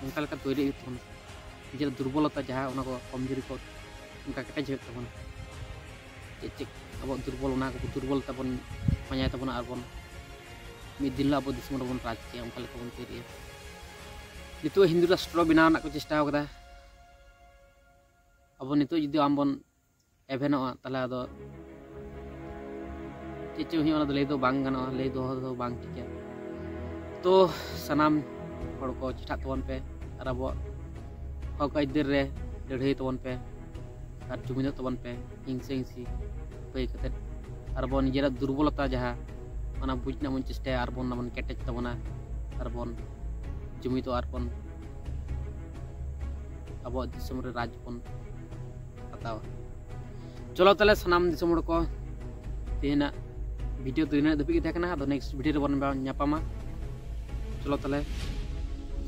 ᱚᱱᱠᱟ ᱞᱮᱠᱟ ᱛᱳᱭᱨᱤ ᱦᱩᱭᱩᱜ ᱛᱟᱵᱚᱱᱟ᱾ ᱱᱤᱡᱮᱨᱟᱜ ᱫᱩᱨᱵᱚᱞᱚᱛᱟ ᱡᱟᱦᱟᱸ, ᱚᱱᱟ ᱠᱚ ᱠᱚᱢᱡᱩᱨᱤ ᱠᱚ ᱚᱱᱠᱟ ᱠᱮᱴᱮᱡ ᱦᱩᱭᱩᱜ ᱛᱟᱵᱚᱱᱟ᱾ ᱪᱮᱫ ᱪᱮᱫ ᱟᱵᱚᱣᱟᱜ ᱫᱩᱨᱵᱚᱞ, ᱚᱱᱟ ᱠᱚ ᱫᱩᱨᱵᱚᱞ ᱛᱟᱵᱚᱱ ᱯᱟᱸᱡᱟᱭ ᱛᱟᱵᱚᱱᱟ, ᱟᱨ ᱵᱚᱱ ᱢᱤᱫ ᱫᱤᱱ ᱦᱤᱞᱳᱜ ᱟᱵᱚ ᱫᱤᱥᱚᱢ ᱨᱮᱵᱚᱱ ᱨᱟᱡᱽ ᱠᱮᱭᱟ, ᱚᱱᱠᱟ ᱞᱮᱠᱟ ᱵᱚᱱ ᱛᱳᱭᱨᱤᱭᱟ᱾ ᱱᱤᱛᱚᱜ ᱦᱤᱱᱫᱩ ᱨᱟᱥᱴᱨᱚ ᱵᱮᱱᱟᱣ ᱨᱮᱱᱟᱜ ᱠᱚ ᱪᱮᱥᱴᱟ ᱟᱠᱟᱫᱟ᱾ ᱟᱵᱚ ᱱᱤᱛᱚᱜ ᱡᱩᱫᱤ ᱟᱢ ᱵᱚᱱ ᱮᱵᱷᱮᱱᱚᱜᱼᱟ, ᱛᱟᱦᱚᱞᱮ ᱟᱫᱚ ᱪᱮᱫ ᱪᱚᱝ ᱦᱩᱭᱩᱜᱼᱟ, ᱚᱱᱟ ᱫᱚ ᱞᱟᱹᱭ ᱫᱚ ᱵᱟᱝ ᱜᱟᱱᱚᱜᱼᱟ, ᱞᱟᱹᱭ ᱫᱚᱦᱚ ᱫᱚ ᱵᱟᱝ ᱴᱷᱤᱠᱟ᱾ ᱛᱚ ᱥᱟᱱᱟᱢ ᱦᱚᱲ ᱠᱚ ᱪᱮᱴᱷᱟᱜ ᱛᱟᱵᱚᱱ ᱯᱮ ᱟᱨ ᱟᱵᱚᱣᱟᱜ ᱦᱚᱠ ᱟᱹᱭᱫᱟᱹᱨ ᱨᱮ ᱞᱟᱹᱲᱦᱟᱹᱭ ᱛᱟᱵᱚᱱ ᱯᱮ ᱟᱨ ᱡᱩᱢᱤᱫᱚᱜ ᱛᱟᱵᱚᱱ ᱯᱮ ᱦᱤᱝᱥᱟᱹ ᱦᱤᱝᱥᱤ ᱵᱟᱹᱭ ᱠᱟᱛᱮᱫ᱾ ᱟᱨ ᱟᱵᱚ ᱱᱤᱡᱮᱨᱟᱜ ᱫᱩᱨᱵᱚᱞᱚᱛᱟ ᱡᱟᱦᱟᱸ, ᱚᱱᱟ ᱵᱩᱡᱽ ᱨᱮᱱᱟᱜ ᱵᱚᱱ ᱪᱮᱥᱴᱟᱭᱟ ᱟᱨ ᱵᱚᱱ ᱚᱱᱟ ᱵᱚᱱ ᱠᱮᱴᱮᱡ ᱛᱟᱵᱚᱱᱟ ᱟᱨ ᱵᱚᱱ ᱡᱩᱢᱤᱫᱚᱜᱼᱟ ᱟᱨ ᱵᱚᱱ ᱟᱵᱚᱣᱟᱜ ᱫᱤᱥᱚᱢ ᱨᱮ ᱨᱟᱡᱽ ᱵᱚᱱ ᱦᱟᱛᱟᱣᱟ᱾ ᱪᱚᱞᱚ ᱛᱟᱦᱚᱞᱮ ᱥᱟᱱᱟᱢ ᱫᱤᱥᱚᱢ ᱦᱚᱲ ᱠᱚ, ᱛᱮᱦᱮᱧᱟᱜ ᱵᱷᱤᱰᱤᱭᱳ ᱫᱚ ᱤᱱᱟᱹᱜ ᱫᱷᱟᱹᱵᱤᱡ ᱜᱮ ᱛᱟᱦᱮᱸ ᱠᱟᱱᱟ᱾ ᱟᱫᱚ ᱱᱮᱠᱥᱴ ᱵᱷᱤᱰᱤᱭᱳ ᱨᱮᱵᱚᱱ ᱧᱟᱯᱟᱢᱟ᱾ ᱪᱚᱞᱚ ᱛᱟᱦᱚᱞᱮ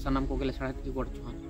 ᱥᱟᱱᱟᱢ ᱠᱚᱜᱮ ᱞᱮ ᱥᱟᱲᱮ ᱛᱮᱜᱮ ᱜᱚᱰ ᱡᱚᱦᱟᱨ᱾